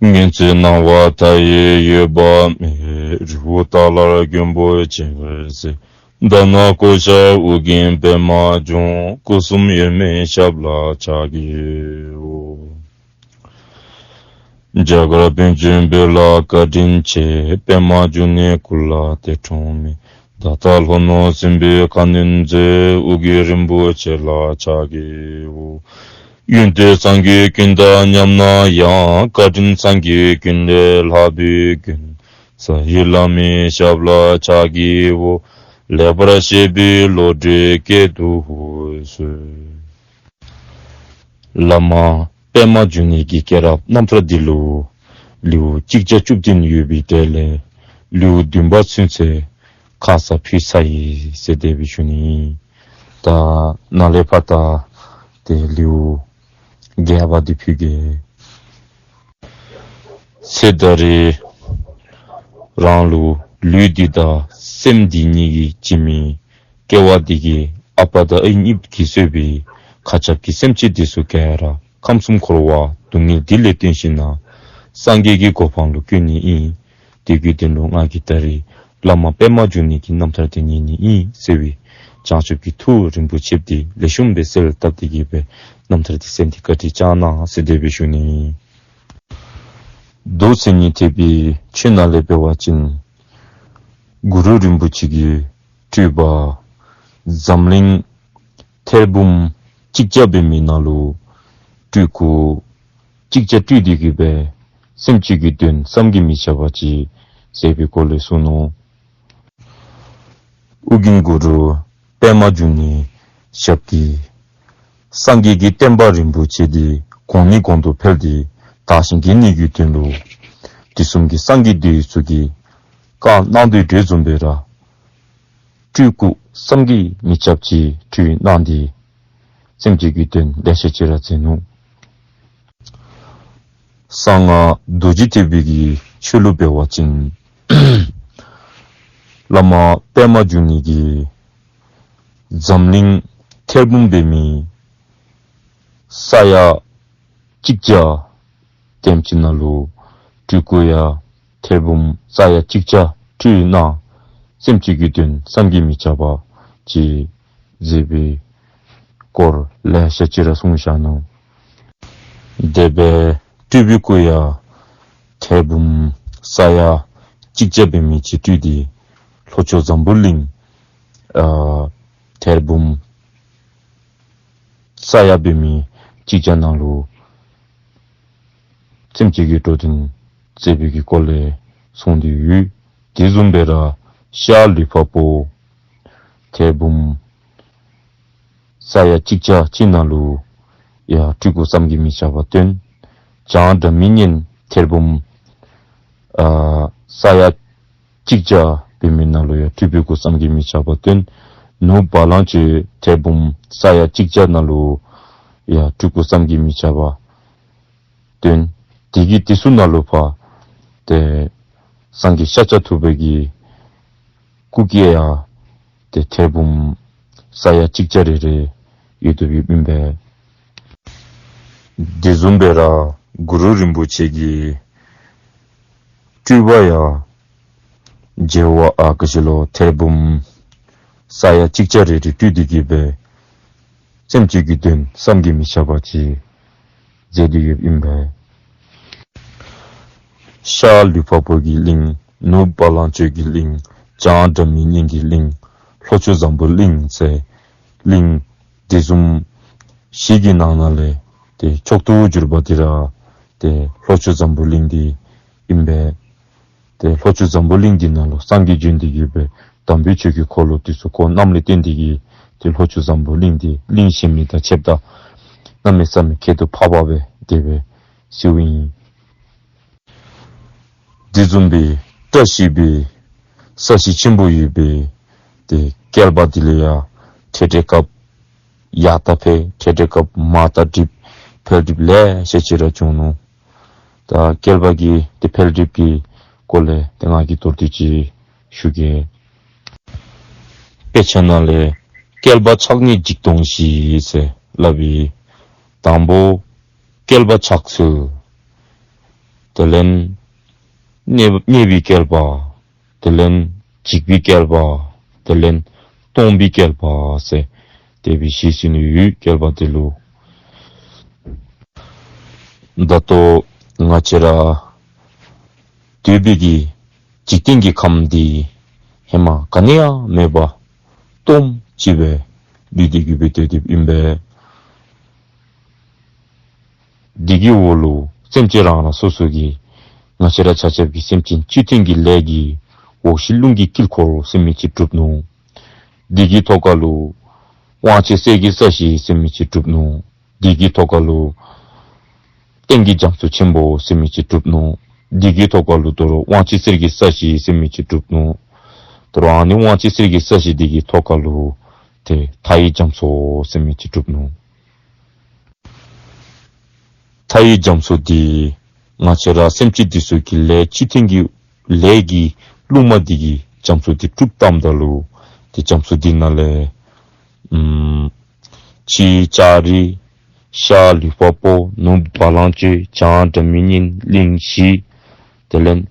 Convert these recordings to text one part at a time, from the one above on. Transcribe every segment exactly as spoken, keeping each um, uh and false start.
ཉོན་ཚེ་སྣང་བ་མཐའ་ཡས་འོད་དཔག་མེད། རི་བོ་ཏཱ་ལར་མགོན་པོ་སྤྱན་རས་གཟིགས། དྷ་ན་ཀོ་ཤ་ཨོ་རྒྱན་པདྨ་འབྱུང་། སྐུ་གསུམ་དབྱེར་མེད་ཞབས་ལ་ཕྱག་བགྱིའོ། རྒྱ་གར་པཎ་ཆེན་བོད་ལ་བཀའ་དྲིན་ཆེ། པདྨ་འབྱུང་གནས་སྐུ་ལ་འདས་གྲོངས་མེད། ད་ལྟ་ལྷོ་ནུབ་སྲིན་པོའི་ཁ་གནོན་མཛད། ཨོ་རྒྱན་རིན་པོ་ཆེ་ལ་ཕྱག་བགྱིའོ། ཡོན་ཏན་སངས་རྒྱས་ཀུན་དང་མཉམ་ན་ཡང་། བཀའ་དྲིན་སངས་རྒྱས་ཀུན་ལས་ལྷག་པའི་མགོན། ས་ཡི་བླ་མའི་ཞབས་ལ་ཕྱག་བགྱིའོ། ལེགས་པར་བཤད་པའི་བློ་གྲོས་སྐྱེད་དུ་གསོལ། བླ་མ་པདྨ་འབྱུང་གནས་ཀྱི་སྐྱེས་རབས་རྣམ་ཐར་འདི་ལུ་ལེའུ་གཅིག་བརྒྱ་བཅུ་བདུན་ཡོད་པའི་གྲས་ལས་ལེའུ་བདུན་པ་ཚུན་ཚོད་ཁ་ཙ་ཕུལ་ཚར་ཡི་ཟེར་དེ་སྦེ་ཞུ་ནི། ད་ནཱ་ལས་ཕར་ད་ཏེ་ལེའུ་བརྒྱད་པ་འདི་ཕུལ་གེ། ཚེ་ད་རེས་རང་ལུ་ལུས་འདི་དང་སེམས་འདི་གཉིས་ཀྱི་འཇིགས་མེད་སྐྱེ་བ་འདི་གིས་ཨ་པ་དང་ཨའི་གཉིས་ཀྱིས་གཙོས་པའི་མཁའ་ཁྱབ་ཀྱི་སེམས་ཅན་འདི་ཚུ་ག་ར་ཁམས་གསུམ་འཁོར་བ་སྡུག་བསྔལ་འདི་ལས་བཏོན་ཞིནམ་ལས་སངས་རྒྱས་ཀྱི་གོ་འཕང་ལུ་བཀོད་ནི་ཨིན། དེ་གི་དོན་ལུ་ང་གིས་ད་རེས་བླ་མ་པདྨ་འབྱུང་གནས་ཀྱི་རྣམ་ཐར་འདི་ཉན་ནི་ཨིན་ཟེར་བའི་བྱང་ཆུབ་ཀྱི་ཐུགས་རིན་པོ་ཆེ་འདི་ལེགས་ཤོམ་སྦེ་གསལ་བཏབ་སྟེ་གི་སྦེ་རྣམ་ཐར་འདི་གསན་ཏེ་བཀའ་དྲིན་བསྐྱང་གནང་ཟེར་དེ་སྦེ་ཞུ་ནི་ཨིན། མདོ་མཚན་ཉིད་ཐེག་པའི་ཆོས་ནང་ལས་འབད་བ་ཅིན་གུ་རུ་རིན་པོ་ཆེ་གིས་སྤྲུལ་པ་འཛམ་གླིང་ཐེར་འབུམ་གཅིག་བརྒྱ་འབད་མི་ནང་ལུ་སྤྲུལ་སྐུ་གཅིག་བརྒྱ་སྤྲུལ་ཏེ་གི་སྦེ་སེམས་ཅན་གྱི་དོན་བསམ་གྱིས་མི་ཁྱབ་པ་ཅིག་མཛད་པའི་སྐོར་ལས་གསུངས་ནུག། ཨོ་རྒྱན་གུ་རུ་པདྨ་འབྱུང་གནས་ཞབས་ཀྱིས་སངས་རྒྱས་ཀྱི་བསྟན་པ་རིན་པོ་ཆེ་འདི་གོང་ནས་གོང་དུ་འཕེལ་ཏེ་དར་ཞིང་རྒྱས་ནི་གི་དོན་ལུ་དུས་གསུམ་གྱི་སངས་རྒྱས་འདི་ཚུ་གིས་བཀའ་གནང་དོ་བཟུམ་སྦེ་ར་སྤྲུལ་སྐུ་བསམ་གྱིས་མི་ཁྱབ་ཅིག་སྤྲུལ་གནང་སྟེ་སེམས་ཅན་གྱི་དོན་ལེ་ཤ་ཅིག་ར་མཛད་ནུག། གསང་སྔགས་རྡོ་རྗེ་ཐེག་པའི་གི་ཆོས་ལུགས་འབད་བ་ཅིན་བླ་མ་པདྨ་འབྱུང་གནས་ཀྱིས་འཛམ་གླིང་ཐེར་འབུམ་འབད་མི་ས་ཡ་གཅིག་བརྒྱ་དེམ་ཅིག་ནང་ལུ་སྤྲུལ་སྐུ་ཡང་ཐེར་འབུམ་ས་ཡ་གཅིག་བརྒྱ་སྤྲུལ་གནང་སེམས་ཅན་གྱི་དོན་བསམ་གྱིས་མི་ཁྱབ་པ་ཅིག་མཛད་པའི་སྐོར་ལེ་ཤ་ཅིག་ར་གསུངས་བཞག་ནུག། དེ་སྦེ་སྤྲུལ་པའི་སྐུ་ཡང་ཐེར་འབུམ་ས་ཡ་གཅིག་བརྒྱ་འབད་མི་ཅིག་སྤྲུལ་ཏེ་ལྷོ་ཕྱོགས་འཛམ་བུ་གླིང་ཨ་ཐེར་འབུམ་ས་ཡ་འབད་མི་གཅིག་བརྒྱ་ནང་ལུ་སེམས་ཅན་གྱི་འགྲོ་དོན་མཛད་པའི་གི་སྐོར་ལས་གསུངས་ཏེ་ཡོད། དེ་བཟུམ་སྦེ་ར་ཤར་ལུས་འཕགས་པོ་ཐེར་འབུམ་ས་ཡ་གཅིག་བརྒྱ་ཅིག་ནང་ལུ་ཡང་སྤྲུལ་སྐུ་བསམ་གྱིས་མི་ཁྱབ་པ་སྟོན། བྱང་སྒྲ་མི་སྙན་ཐེར་འབུམ་ཨ་ས་ཡ་གཅིག་བརྒྱ་འབད་མི་ནང་ལུ་ཡང་སྤྲུལ་པའི་སྐུ་བསམ་གྱིས་མི་ཁྱབ་པ་སྟོན། ནུབ་བ་ལང་སྤྱོད་ཐེར་འབུམ་ས་ཡ་གཅིག་བརྒྱ་ནང་ལུ་ཡང་སྤྲུལ་སྐུ་བསམ་གྱིས་མི་ཁྱབ་པ་སྟོན། དེ་གི་དེ་ཚུ་ནང་ལུ་ཕར་ཏེ་སངས་རྒྱས་ཤཱཀྱ་ཐུབ་པའི་གི་སྐུ་སྐྱེ་ཡང་ཏེ་ཐེར་འབུམ་ས་ཡ་གཅིག་བརྒྱ་རེ་རེ་ཡོད་དོ་ཡོདཔ་ཨིན་པས། དེ་བཟུམ་སྦེ་ར་གུ་རུ་རིན་པོ་ཆེ་གི་སྤྲུལ་པ་ཡང་རྒྱལ་བ་ཨ་ག་ཅི་ལོ་ཐེར་འབུམ་ས་ཡ་གཅིག་བརྒྱ་རེ་རེ་སྤྲུལ་ཏེ་གི་སྦེ་སེམས་ཅན་གྱི་དོན་བསམ་གྱིས་མི་ཁྱབ་པ་ཅིག་མཛད་དེ་ཡོདཔ་ཨིན་པས། ཤར་ལུས་འཕགས་པོ་གི་གླིང་། ནུབ་བ་ལང་སྤྱོད་ཀྱི་གླིང་། བྱང་སྒྲ་མི་སྙན་གྱི་གླིང་། ལྷོ་ཕྱོགས་འཛམ་བུ་གླིང་ཟེར་གླིང་དེ་བཟུམ་བཞི་གི་ནང་ན་ལས་ཏེ་མཆོག་ཏུ་གྱུར་པ་འདི་ར་ཏེ་ལྷོ་ཕྱོགས་འཛམ་བུ་གླིང་འདི་ཨིན་པས། ཏེ་ལྷོ་ཕྱོགས་འཛམ་བུ་གླིང་འདི་ནང་ལུ་སངས་རྒྱས་བྱོན་ཏེ་གི་སྦེ་དམ་པའི་ཆོས་ཀྱི་འཁོར་ལོ་འདི་ཚུ་བསྐོར་གནངམ་ལས་བརྟེན་ཏེ་གི་ཏེ་ལྷོ་ཕྱོགས་འཛམ་བུ་གླིང་འདི་གླིང་གཞན་མི་དང་ཕྱདཔ་ད་གནམ་མེད་ས་མེད་ཁྱད་དུ་འཕགས་པ་སྦེ་དེ་སྦེ་གསལཝ་ཨིན། དེ་བཟུམ་སྦེ་བཀྲ་ཤིས་པའི་ས་གཞི་ཆེན་པོ་ཡོད་པའི་ཏེ་བསྐལ་པ་འདི་ལས་ཡང་ཐེངས་ཐེངས་སྐབས་ཡར་ད་འཕེལ་ཐེངས་ཐེངས་སྐབས་མར་ད་འགྲིབ་འཕེལ་འགྲིབ་ལེ་ཤ་ཅིག་ར་བྱུང་ནུག། ད་བསྐལ་པ་གི་ཏེ་འཕེལ་འགྲིབ་ཀྱི་སྐོར་ལས་ཏེ་ང་གིས་མདོར་བསྡུས་ཅིག་ཞུ་གེ། དཔེ་ཆ་ནང་ལས་བསྐལ་པ་ཆགས་ནི་འཇིག་སྟོང་བཞི་ཟེར་སླབ་ཨིན། དང་པོ་བསྐལ་པ་ཆགས་ཚུལ། དེ་ལས་རྙེད་པའི་བསྐལ་པ། དེ་ལས་འཇིག་པའི་བསྐལ་པ། དེ་ལས་སྟོང་པའི་བསྐལ་པ་ཟེར་དེ་སྦེ་བཞི་ཟེར་ནི་ཡོད། བསྐལ་པ་དེ་ལུ་ད་ལྟོ་ང་བཅས་ར་སྡོད་པའི་གི་འཇིག་རྟེན་གྱི་ཁམས་འདི་ཧེ་མ་ག་ནི་ཡང་མེད་པར་སྟོངམ་ཅིག་སྦེ་ལུས་ཏེ་གི་སྦེ་སྡོད་དེ་ཨིན་པས། འདི་གི་འོག་ལུ་སེམས་ཅན་རང་རང་སོ་སོ་གི་ང་བཅས་ར་ཆ་ཁྱབ་ཀྱི་སེམས་ཅན་སྤྱི་མཐུན་གྱི་ལས་ཀྱིས་འོག་གཞི་རླུང་གི་དཀྱིལ་འཁོར་ཟེར་མི་ཅིག་གྲུབ་ནུག། འདི་གི་ཐོག་ཁ་ལུ་དབང་ཆེན་གསེར་གྱི་ས་གཞི་ཟེར་མི་ཅིག་གྲུབ་ནུག། འདི་གི་ཐོག་ཁ་ལུ་སྟེང་གི་རྒྱ་མཚོ་ཆེན་པོ་ཟེར་མི་ཅིག་གྲུབ་ནུག། འདི་གི་ཐོག་ཁ་ལུ་དོ་རུང་དབང་ཆེན་གསེར་གྱི་ས་གཞི་ཟེར་མི་ཅིག་གྲུབ་ནུག། དོ་རུང་ཨ་ནི་དབང་ཆེན་གསེར་གྱི་ས་གཞི་འདི་གི་ཐོག་ཁ་ལུ་ཏེ་མཐའ་ཡི་རྒྱ་མཚོ་ཟེར་མི་ཅིག་གྲུབ་ནུག། མཐའ་ཡི་རྒྱ་མཚོ་འདི་ང་བཅས་ར་སེམས་ཅན་འདི་ཚུ་གི་ལས་སྤྱི་མཐུན་གྱི་ལས་ཀྱི་རླུང་མ་འདི་གིས་རྒྱ་མཚོ་འདི་གྲུབ་བཏངམ་ད་ལུ་ཏེ་རྒྱ་མཚོ་འདི་ནང་ལས་ཨམ་ཕྱི་ལྕགས་རི། ཤར་ལུས་འཕགས་པོ། ནུབ་བ་ལང་སྤྱོད། བྱང་སྒྲ་མི་སྙན། གླིང་བཞི། དེ་ལས་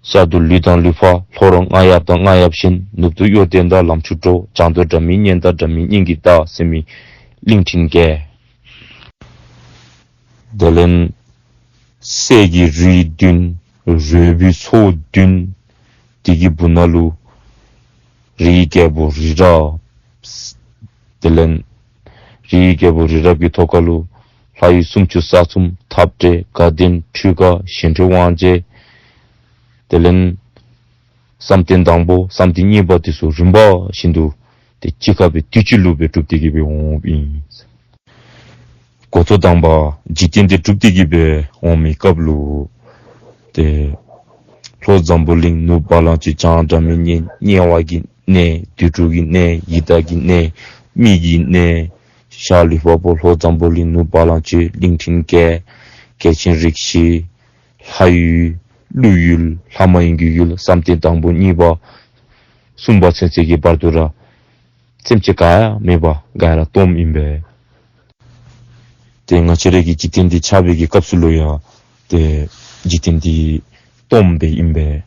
ཤར་དུ་ལུས་དང་ལུས་འཕགས། ལྷོ་རུ་རྔ་ཡབ་དང་རྔ་ཡབ་གཞན། ནུབ་ཏུ་གཡོ་ལྡན་དང་ལམ་ཆུ་དྲོ། བྱང་དུ་སྒྲ་མི་སྙན་དང་སྒྲ་མི་སྙན་གྱི་བདག་ཟེར་མི་གླིང་ཕྲན་བརྒྱད། དེ་ལས་གསེར་གྱི་རི་བདུན། རོལ་པའི་མཚོ་བདུན། དེ་གི་སྦུག་ན་ལུ་རིའི་རྒྱལ་པོ་རི་རབ། དེ་ལས་རིའི་རྒྱལ་པོ་རི་རབ་ཀྱི་ཐོག་ཁ་ལུ་ལྷ་ཡུལ་སུམ་ཅུ་རྩ་གསུམ། འཐབ་བྲལ། དགའ་ལྡན། འཕྲུལ་དགའ། གཞན་འཕྲུལ་དབང་བྱེད། དེ་ལས་བསམ་གཏན་དང་པོ་བསམ་གཏན་གཉིས་པ་དེ་ཚུ་རིམ་པ་བཞིན་དུ་ཏེ་གཅིག་ཁར་སྦེ་དུས་གཅིག་ལུ་སྦེ་གྲུབ་སྟེ་གི་སྦེ་འོངམ་ཨིན། འགོ་ཐོག་དང་པ་འཇིག་རྟེན་འདི་གྲུབ་སྟེ་གི་སྦེ་འོང་མི་སྐབས་ལུ་ཏེ་ལྷོ་འཛམ་བུ་གླིང་། ནུབ་བ་ལང་སྤྱོད། བྱང་སྒྲ་མི་སྙན། དམྱལ་བ་གི་གནས། དུད་འགྲོ་གི་གནས། ཡི་དྭགས་ཀྱི་གནས། མི་གི་གནས། ཤར་ལུས་འཕགས་པོ། ལྷོ་འཛམ་བུ་གླིང་། ནུབ་བ་ལང་སྤྱོད། གླིང་ཕྲན་བརྒྱད། རྒྱལ་ཆེན་རིགས་བཞི། ལྷ་ཡུལ། ཀླུ་ཡུལ། ལྷ་མ་ཡིན་གྱི་ཡུལ། བསམ་གཏན་དང་པོ་གཉིས་པ་གསུམ་པ་ཚུན་ཚོད་ཀྱི་བར་དུ་ར་སེམས་ཅན་ག་ཡང་མེད་པར་ག་ར་སྟོངམ་ཨིན་པས། ཏེ་ང་བཅས་ར་གི་འཇིག་རྟེན་འདི་ཆགས་པའི་གི་སྐབས་སུ་ལུ་ཡང་ཏེ་འཇིག་རྟེན་འདི་སྟོངམ་སྦེ་ཨིན་པས།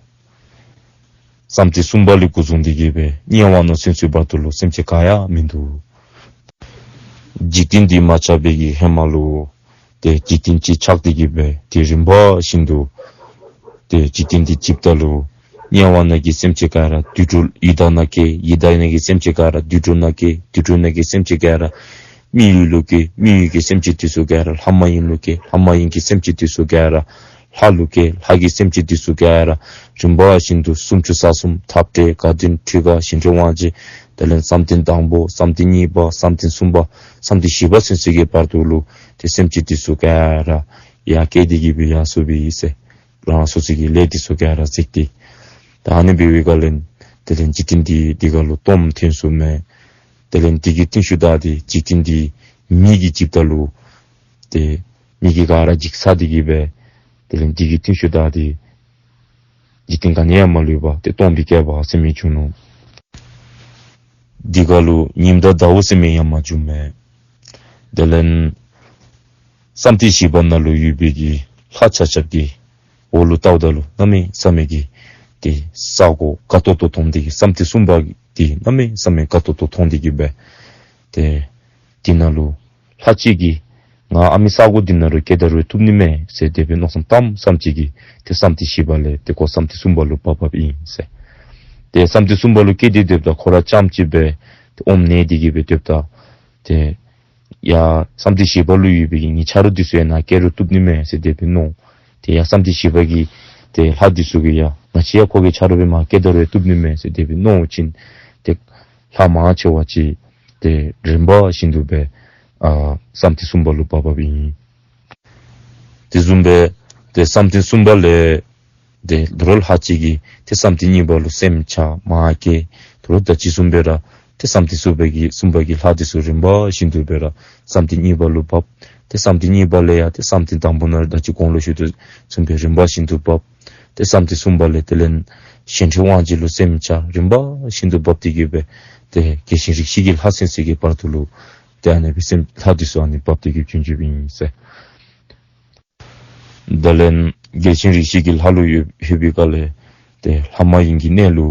བསམ་གཏན་གསུམ་པ་ལས་འགོ་བཟུང་སྟེ་གི་སྦེ་དམྱལ་བ་ནང་ཚུན་ཚོད་བར་དུ་ལུ་སེམས་ཅན་ག་ཡང་མིན་འདུག། འཇིག་རྟེན་འདི་མ་ཆགས་པའི་གི་ཧེ་མ་ལུ་ཏེ་འཇིག་རྟེན་ཅིག་ཆགས་ཏེ་གི་སྦེ་ཏེ་རིམ་པ་བཞིན་དུ་ཏེ་འཇིག་རྟེན་འདི་འཇིགཔ་ད་ལུ་དམྱལ་བ་ནང་གི་སེམས་ཅན་ག་ར་དུད་འགྲོ་ཡི་དྭགས་ནང་སྐྱེ། ཡི་དྭགས་ནང་གི་སེམས་ཅན་ག་ར་དུད་འགྲོ་ནང་སྐྱེ། དུད་འགྲོ་ནང་གི་སེམས་ཅན་ག་ར་མི་ཡུལ་ལུ་སྐྱེ། མི་ཡུལ་གྱི་སེམས་ཅན་དེ་ཚུ་ག་ར་ལྷ་མ་ཡིན་ལུ་སྐྱེ། ལྷ་མ་ཡིན་གྱི་སེམས་ཅན་དེ་ཚུ་ག་ར་ལྷ་ལུ་སྐྱེ། ལྷ་གི་སེམས་ཅན་དེ་ཚུ་ག་ར་རིམ་པ་བཞིན་དུ་སུམ་ཅུ་རྩ་གསུམ། འཐབ་བྲལ། དགའ་ལྡན། འཕྲུལ་དགའ། གཞན་འཕྲུལ་དབང་བྱེད། དེ་ལས་བསམ་གཏན་དང་པོ། བསམ་གཏན་གཉིས་པ། བསམ་གཏན་གསུམ་པ། བསམ་གཏན་བཞི་པ་ཚུན་ཚོད་ཀྱི་བར་དུ་ལུ་ཏེ་སེམས་ཅན་དེ་ཚུ་ག་ར་ཡར་སྐྱེས་ཏེ་གི་སྦེ་ཡར་སོང་སྦེ་ཨིན་ཟེར། རང་སོ་སོ་གི་ལས་དེ་ཚུ་ག་ར་གཟིགས་ཏེ། ད་ཨ་ནི་འབད་བའི་སྒང་ལས་དེ་ལས་འཇིག་རྟེན་འདི་འདི་ཁ་ལུ་སྟོངམ་ཐོན་སོང་མས། དེ་ལས་འདི་གི་རྟིང་ཤུལ་བདའ་སྟེ་འཇིག་རྟེན་འདི་མེ་གིས་འཇིགཔ་ད་ལུ་ཏེ་མེ་གིས་ག་ར་འཇིག་ཚར་ཏེ་གི་སྦེ་དེ་ལས་འདི་གི་རྟིང་ཤུལ་བདའ་སྟེ་འཇིག་རྟེན་ག་ནི་ཡང་མ་ལུས་པར་ཏེ་སྟོངམ་སྦེ་སྐྱེས་པ་ཟེར་མི་བྱུང་ནུག། འདི་ཁ་ལུ་ཉིམ་དང་ཟླཝ་ཟེར་མི་ཡང་མ་བྱུང་མས། དེ་ལས་བསམ་གཏན་བཞི་པ་ནང་ལུ་ཡོད་པའི་གི་ལྷ་ཆ་ཁྱབ་ཀྱིས་འོག་ལུ་བལྟཝ་ད་ལུ་གནམ་མེད་ས་མེད་ཀྱི་ཏེ་ས་གོ་དགའ་ཏོག་ཏོ་མཐོང་སྟེ་གི་བསམ་གཏན་གསུམ་པ་འདི་གནམ་མེད་ས་མེད་དགའ་ཏོག་ཏོ་མཐོང་སྟེ་གི་སྦེ་ཏེ་འདི་ནང་ལུ་ལྷ་ཅིག་གིས་ང་ཨ་མི་ས་གོ་འདི་ནང་ལུ་སྐྱེ་སྟེ་ར་བཏུབ་ནི་མས་ཟེར་དེ་སྦེ་མནོ་བསམ་བཏངམ་ཙམ་ཅིག་གིས་ཏེ་བསམ་གཏན་བཞི་པ་ལས་ཏེ་ཁོ་བསམ་གཏན་གསུམ་པ་ལུ་བབས་བབསཔ་ཨིན་ཟེར། ཏེ་བསམ་གཏན་གསུམ་པ་ལུ་སྐྱེས་ཏེ་སྡོདཔ་ད་ཁོ་ར་རྐྱངམ་གཅིག་སྦེ་ཏེ་ཨོམ་ནེ་སྟེ་གི་སྦེ་སྡོདཔ་ད་ཏེ་ཡ་བསམ་གཏན་བཞི་པ་ལུ་ཡོད་པའི་གི་ངེའི་ཆ་རོགས་འདི་ཚུ་ཡང་ནཱ་སྐྱེ་རུང་བཏུབ་ནི་མས་ཟེར་དེ་སྦེ་མནོ། ཏེ་ཡ་བསམ་གཏན་བཞི་པ་གི་ཏེ་ལྷ་འདི་ཚུ་གིས་ཡ་ང་བཅས་ཡང་ཁོ་གི་ཆ་རོགས་སྦེ་མར་སྐྱེ་སྟེ་ར་བཏུབ་ནི་མས་ཟེར་དེ་སྦེ་མནོ་བ་ཅིན་ཏེ་ལྷ་མང་ཆེ་བ་ཅིག་ཏེ་རིམ་པ་བཞིན་དུ་སྦེ་ཨ་བསམ་གཏན་གསུམ་པ་ལུ་བབས་བབསཔ་ཨིན། དེ་བཟུམ་སྦེ་ཏེ་བསམ་གཏན་གསུམ་པ་ལས་ཏེ་དོ་རུང་ལྷ་ཅིག་གིས་ཏེ་བསམ་གཏན་གཉིས་པ་ལུ་སེམས་ཆགས་མར་སྐྱེ། དོ་རུང་ད་ཅི་བཟུམ་སྦེ་ར་ཏེ་བསམ་གཏན་གསུམ་པ་གི་གསུམ་པ་གི་ལྷ་འདི་ཚུ་རིམ་པ་བཞིན་དུ་སྦེ་ར་བསམ་གཏན་གཉིས་པ་ལུ་བབས། ཏེ་བསམ་གཏན་གཉིས་པ་ལས་ཡང་ཏེ་བསམ་གཏན་དང་པོ་ནང་ད་ཅི་གོང་ལུ་ཞུ་དོ་བཟུམ་སྦེ་རིམ་པ་བཞིན་དུ་བབས། ཏེ་བསམ་གཏན་གསུམ་པ་ལས་དེ་ལས་གཞན་འཕྲུལ་དབང་བྱེད་ལུ་སེམས་ཆགས་རིམ་པ་བཞིན་དུ་བབས་ཏེ་གི་སྦེ་ཏེ་རྒྱལ་ཆེན་རིགས་བཞི་གི་ལྷ་ཚུན་ཚོད་ཀྱི་བར་དུ་ལུ་ཏེ་ཨ་ནི་སྦེ་སེམས་ལྷ་འདི་ཚུ་ཨ་ནི་བབས་ཏེ་གི་བྱོན་བྱོནམ་ཨིན་ཟེར། དེ་ལས་རྒྱལ་ཆེན་རིགས་བཞི་གི་ལྷ་ལུ་ཡོད་ཡོད་པའི་སྒང་ལས་ཏེ་ལྷ་མ་ཡིན་གྱི་གནས་ལུ་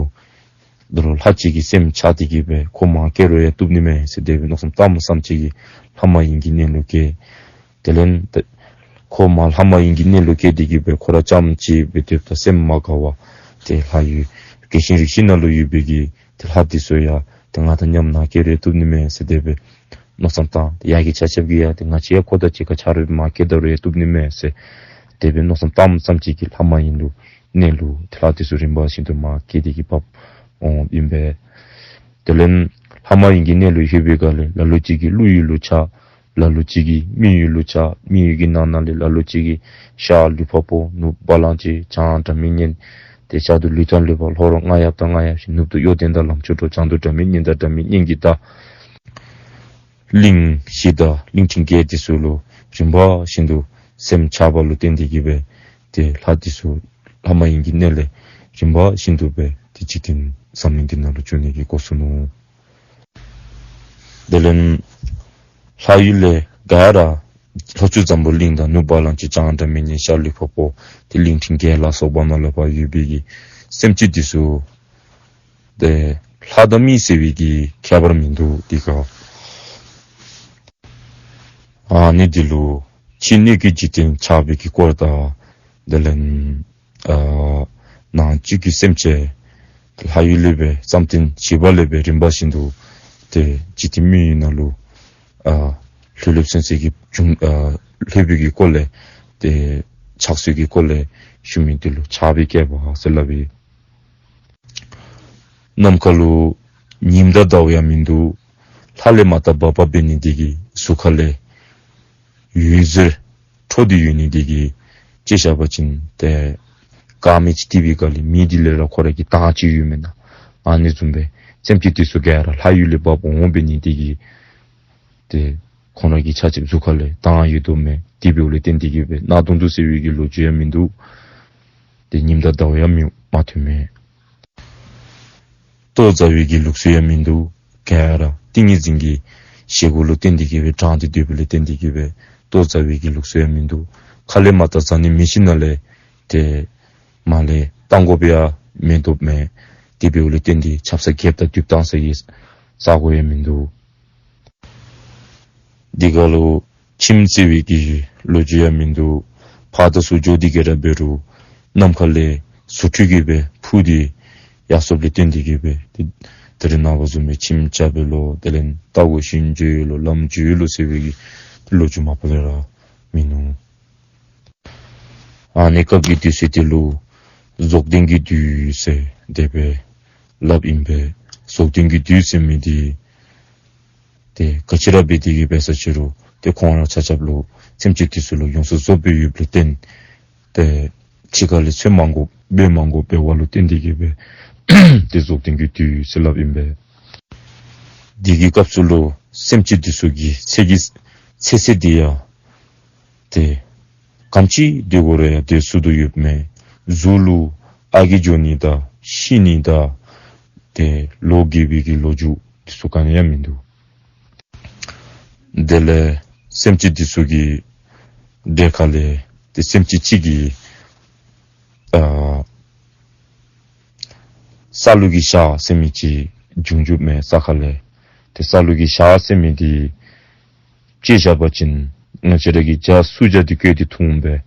ད་རུང་ལྷ་གཅིག་གི་སེམས་ཆགས་ཏེ་གི་སྦེ་ཁོ་མར་སྐྱེ་རུང་ཡང་བཏུབ་ནི་མས་ཟེར་དེ་སྦེ་མནོ་བསམ་བཏངམ་ཙམ་ཅིག་གིས་ལྷ་མ་ཡིན་གྱི་གནས་ལུ་སྐྱེས། དེ་ལས་ཏེ་ཁོ་མར་ལྷ་མ་ཡིན་གྱི་གནས་ལུ་སྐྱེས་ཏེ་གི་སྦེ་ཁོ་ར་རྐྱངམ་གཅིག་སྦེ་སྡོདཔ་ད་སེམས་མ་དགའ་བར་ཏེ་ལྷ་ཡུལ་རྒྱལ་ཆེན་རིགས་བཞི་ནང་ལུ་ཡོད་པའི་གི་ཏེ་ལྷ་འདི་ཚུ་ཡང་ཏེ་ང་དང་མཉམ་ནཱ་སྐྱེ་རུང་བཏུབ་ནི་མས་ཟེར་དེ་སྦེ་མནོ་བསམ་བཏང་། ཏེ་ཡ་གི་ཆ་ཁྱབ་ཀྱིས་ཡང་ཏེ་ང་བཅས་ཡང་ཁོ་དང་གཅིག་ཁར་ཆ་རོགས་སྦེ་མར་སྐྱེ་ད་རུང་ཡང་བཏུབ་ནི་མས་ཟེར་དེ་སྦེ་མནོ་བསམ་བཏངམ་ཙམ་ཅིག་གིས་ལྷ་མ་ཡིན་ལུ་གནས་ལུ་ཏེ་ལྷ་འདི་ཚུ་རིམ་པ་བཞིན་དུ་མར་སྐྱེས་ཏེ་གི་བབས་འོང་ཨིན་པས། དེ་ལས་ལྷ་མ་ཡིན་གྱི་གནས་ལུ་ལྷོད་པའི་སྒང་ལས་ལ་ལུ་ཅིག་གིས་ཀླུ་ཡུལ་ལུ་ཆགས། ལ་ལུ་ཅིག་གིས་མི་ཡུལ་ལུ་ཆགས། མི་ཡུལ་གྱི་ནང་ན་ལས་ལ་ལུ་ཅིག་གིས་ཤར་ལུས་འཕགས་པོ། ནུབ་བ་ལང་སྤྱོད། བྱང་སྒྲ་མི་སྙན། ཏེ་བྱ་དུར་ལུས་དང་ལུས་འཕགས། ལྷོར་རྔ་ཡབ་དང་རྔ་ཡབ་བཞི། ནུབ་ཏུ་གཡོ་ལྡན་དང་ལམ་མཆོག་འགྲོ། བྱང་དུ་སྒྲ་མི་སྙན་དང་སྒྲ་མི་སྙན་གྱི་བདག། གླིང་བཞི་དང་གླིང་ཕྲན་བརྒྱད་འདི་ཚུ་ལུ་རིམ་པ་བཞིན་དུ་སེམས་ཆགས་པ་ལུ་བརྟེན་ཏེ་གི་སྦེ་ཏེ་ལྷ་འདི་ཚུ་ལྷ་མ་ཡིན་གྱི་གནས་ལས་རིམ་པ་བཞིན་དུ་སྦེ་ཏེ་འཇིག་རྟེན་འཛམ་གླིང་འདི་ནང་ལུ་བྱོན་ནི་གི་འགོ་བཙུགས་ནུག། དེ་ལས་ལྷ་ཡུལ་ལས་ག་ར་ལྷོ་ཕྱོགས་འཛམ་བུ་གླིང་དང་ནུབ་བ་ལང་སྤྱོད། བྱང་སྒྲ་མི་སྙན། ཤར་ལུས་འཕགས་པོ། ཏེ་གླིང་ཕྲན་བརྒྱད་ལ་སོགས་པ་ནང་ལུ་ཕར་ཡོད་པའི་གི་སེམས་ཅན་འདི་ཚུ་ཏེ་ལྷ་དང་མི་ཟེར་བའི་གི་ཁྱད་པར་མིན་འདུག། འདི་ག་ཨ་ནི་འདི་ལུ་ཕྱི་སྣོད་ཀྱི་འཇིག་རྟེན་ཆགས་པའི་གི་སྐོར་དང་དེ་ལས་ཨ་ནང་བཅུད་ཀྱི་སེམས་ཅན་ལྷ་ཡུལ་ལས་སྦེ་བསམ་གཏན་བཞི་པ་ལས་སྦེ་རིམ་པ་བཞིན་དུ་ཏེ་འཇིག་རྟེན་མི་ཡུལ་ནང་ལུ་ཨ་ལྷོད་ལྷོདཔ་ཚུན་ཚོད་ཀྱི་བྱུང་ཨ་ལྷོད་པའི་གི་སྐོར་ལས་ཏེ་ཆགས་ཚུལ་གྱི་སྐོར་ལས་ཞུ་མི་འདི་ལུ་ཆགས་པའི་བསྐལ་པ་ཟེར་སླབ་ཨིན། ནམ་མཁའ་ལུ་ཉིམ་དང་ཟླཝ་ཡང་མིན་འདུག། ལྷ་ལས་མར་ད་བབས་པ་འབད་ནི་འདི་གིས་གཟུགས་ཁ་ལས་འོད་ཟེར་འཕྲོ་སྟེ་ཡོད་ནི་འདི་གིས་དཔྱེ་བཞག་པ་ཅིན་ཏེ་དཀར་མེ་ཅིག་བཏེག་པའི་སྒང་ལས་མེ་འདི་ལས་ར་ཁོ་ར་གི་མདངས་ཅིག་ཡོད་མེན་ན། ཨ་ནི་བཟུམ་སྦེ་སེམས་ཅན་འདི་ཚུ་ག་ར་ལྷ་ཡུལ་ལས་བབས་འོང་འབད་ནི་འདི་གིས་ཏེ་ཁོང་ར་གི་ཆ་ཁྱབ་གཟུགས་ཁ་ལས་མདངས་ཡོད་དོ་མས། དེ་འབདཝ་ལས་བརྟེན་ཏེ་གི་སྦེ་གནག་དུང་དུ་ཟེར་བའི་གི་ལོ་རྒྱུས་ཡང་མིན་འདུག། ཏེ་ཉིམ་དང་ཟླཝ་ཡང་མི་མ་ཐོན་མས། ལྟོ་བཟའ་བའི་གི་ལུགས་སྲོལ་ཡང་མིན་འདུག། ག་ར་ཏིང་ངེ་འཛིན་གྱི་བཞེས་སྒོ་ལུ་བརྟེན་ཏེ་གི་སྦེ་དྲངས་ཏེ་སྡོད་པ་ལས་བརྟེན་ཏེ་གི་སྦེ་ལྟོ་བཟའ་བའི་གི་ལུགས་སྲོལ་ཡང་མིན་འདུག། ཁ་ལས་མར་ད་བཟའ་ནི་མེད་ཞིནམ་ལས་ཏེ་མར་ལས་བཏང་དགོཔ་ཡང་མེད་དོ་མས། དེ་འབདཝ་ལས་བརྟེན་ཏེ་ཆབ་གསང་རྐྱབ་ད་དུག་བཏང་ས་གི་ས་གོ་ཡང་མིན་འདུག། འདི་ག་ལུ་ཁྱིམ་ཟེར་བའི་གི་ལོ་རྒྱུས་ཡང་མིན་འདུག། ཕར་དང་ཚུར་འགྱོ་སྟེ་གི་ར་འབད་རུང་ནམ་མཁའ་ལས་ཟུར་འཕྲུལ་གྱིས་སྦེ་འཕུར་ཏེ་ཡར་སོངམ་ལས་བརྟེན་ཏེ་གི་སྦེ་ཏེ་ད་རེས་ནངས་པ་བཟུམ་སྦེ་ཁྱིམ་རྐྱབ་པས་ལོ། དེ་ལས་རྟ་གུ་ཞོན་འགྱོ་ཡི་ལོ། ལམ་འགྱོ་ཡི་ལོ་ཟེར་བའི་གི་ལོ་རྒྱུས་མ་པ་ལས་ར་མིན་ནུག། ཨ་ནི་སྐབས་ཀྱི་དུས་ཚོད་འདི་ལུ་རྫོགས་ལྡན་གྱི་དུས་ཟེར་དེ་སྦེ་སླབ་ཨིན་པས། རྫོགས་ལྡན་གྱི་དུས་ཟེར་མི་འདི་ཏེ་ག་ཅི་ར་འབད་དེ་གི་འབད་ས་ཅི་རུང་ཏེ་ཁོང་ར་ཆ་ཁྱབ་ལུ་སེམས་ཅན་འདི་ཚུ་ལུ་ཡོངས་སུ་རྫོགས་པའི་ཡུལ་ལུ་བརྟེན་ཏེ་ཕྱི་ཁ་ལས་འཚོལ་མ་དགོ་འབད་མ་དགོ་འབདཝ་ལུ་བརྟེན་ཏེ་གི་སྦེ་ཏེ་རྫོགས་ལྡན་གྱི་དུས་ཟེར་སླབ་ཨིན་པས། དེ་གི་སྐབས་སུ་ལུ་སེམས་ཅན་འདི་ཚུ་གི་ཚེ་གི་ཚེ་ཚད་འདི་ཡང་ཏེ་ག་དེམ་ཅིག་སྡོད་དགོ་རུང་ཡང་སྡོད་ཚུགས་དོ་ཡོདཔ་མས། གཟུགས་ལུ་ཨ་རྒས་འགྱོ་ནི་དང་ཤི་ནི་དང་ཏེ་ལོ་རྒས་པའི་གི་ལོ་རྒྱུས་འདི་ཚུ་ག་ནི་ཡང་མིན་འདུག། དེ་ལས་སེམས་ཅན་འདི་ཚུ་གི་གྲས་ཁ་ལས་ཏེ་སེམས་ཅན་གཅིག་གིས་ཨ་ས་ལུ་གི་ཞག་ཟེར་མི་ཅིག་བྱུང་བྱུངམ་མས་ས་ཁ་ལས། ཏེ་ས་ལུ་གི་ཞག་ཟེར་མི་འདི་དཔྱེ་བཞག་པ་ཅིན་ང་བཅས་ར་གིས་བྱ་སུ་བྱ་འདི་བརྐོས་ཏེ་འཐུ་འོང་པས།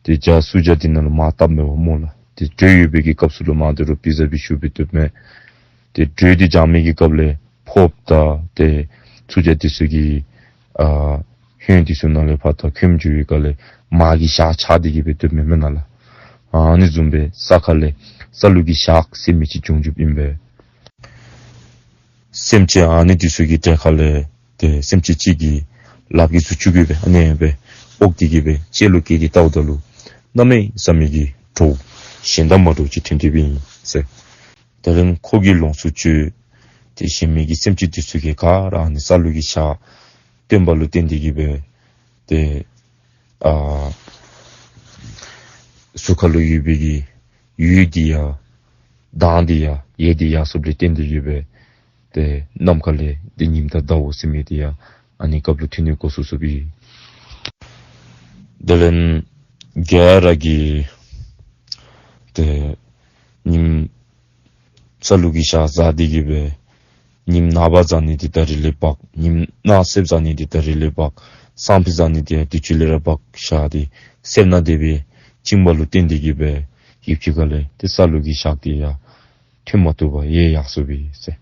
ཏེ་བྱ་སུ་བྱ་འདི་ནང་ལུ་མར་བཏབ་མས་པ་སྨོ་ལགས། ཏེ་དྲོད་ཡོད་པའི་གི་སྐབས་སུ་ལུ་མར་དེ་རུ་ཕི་ཟ་བི་ཤུ་སྦེ་བཏུབ་མས། ཏེ་དྲོད་འདི་འཇགས་མི་གི་སྐབས་ལས་ཕོརཔ་དང་ཏེ་སུ་བྱ་འདི་ཚུ་གི་ཨ་ཧོད་འདི་ཚུ་ནང་ལས་ཕར་ད་ཁོམ་འགྱོ་བའི་སྐབས་ལས་མར་གྱི་ཞག་ཆགས་ཏེ་གི་སྦེ་བཏུབ་མས་མེན་ན་ལགས། ཨ་ནི་བཟུམ་སྦེ་ས་ཁ་ལས་ས་ལུ་གི་ཞག་ཟེར་མི་ཅིག་བྱུང་བྱུངམ་ཨིན་པས། སེམས་ཅན་ཨ་ནི་འདི་ཚུ་གི་གྲས་ཁ་ལས་ཏེ་སེམས་ཅན་གཅིག་གིས་ལགཔ་གི་ཟུར་ཅིག་གུ་སྦེ་ཨ་ནེ་སྦེ་ཨོག་སྟེ་གི་སྦེ་ལྕེ་ལུ་བཀལ་ཏེ་བལྟཝ་ད་ལུ་གནམ་མེད་ས་མེད་ཀྱི་བྲོཝ་གཞན་དང་མ་འདྲཝ་ཅིག་ཐོན་ཏེ་སྦེ་ཨིན་ཟེར། དེ་ལས་ཁོ་གིས་ལོངས་སུ་སྤྱོད། ཏེ་གཞན་མི་གི་སེམས་ཅན་འདི་ཚུ་གིས་ག་ར་ཨ་ནི་ས་ལུ་གི་ཞག་སྟོན་པ་ལུ་བརྟེན་ཏེ་གི་སྦེ་ཏེ་ཨ་གཟུགས་ཁ་ལུ་ཡོད་པའི་གི་འོད་འདི་ཡང་མདངས་འདི་ཡང་ཡལ་ཏེ་ཡར་སོངམ་ལས་བརྟེན་ཏེ་གི་སྦེ་ཏེ་ནམ་མཁའ་ལས་ཏེ་ཉིམ་དང་ཟླཝ་ཟེར་མི་འདི་ཡང་ཨ་ནི་སྐབས་ལུ་ཐོན་ནི་འགོ་བཙུགས་བཙུགསཔ་ཨིན། དེ་ལས་ ག་ར་གིས་ཏེ་ཉིམ་ས་ལུ་གི་ཞག་བཟའ་སྟེ་གི་སྦེ་ཉིམ་ནངས་པ་བཟའ་ནི་འདི་ད་རིས་ལས་འབག། ཉིམ་གནངས་ཚེ་བཟའ་ནི་འདི་ད་རིས་ལས་འབག། སང་ཕོད་བཟའ་ནི་འདི་ཡང་དུས་ཅི་ལས་ར་འབག། ཞག་འདི་སེར་སྣ་དེ་སྦེ་བཅིངས་པ་ལུ་བརྟེན་ཏེ་གི་སྦེ་ཡུདཔ་ཅིག་ཁ་ལས་ཏེ་ས་ལུ་གི་ཞག་འདི་ཡང་ཐོན་མ་བཏུབ་པར་ཡལ་ཡར་སོ་ཡི་ཟེར།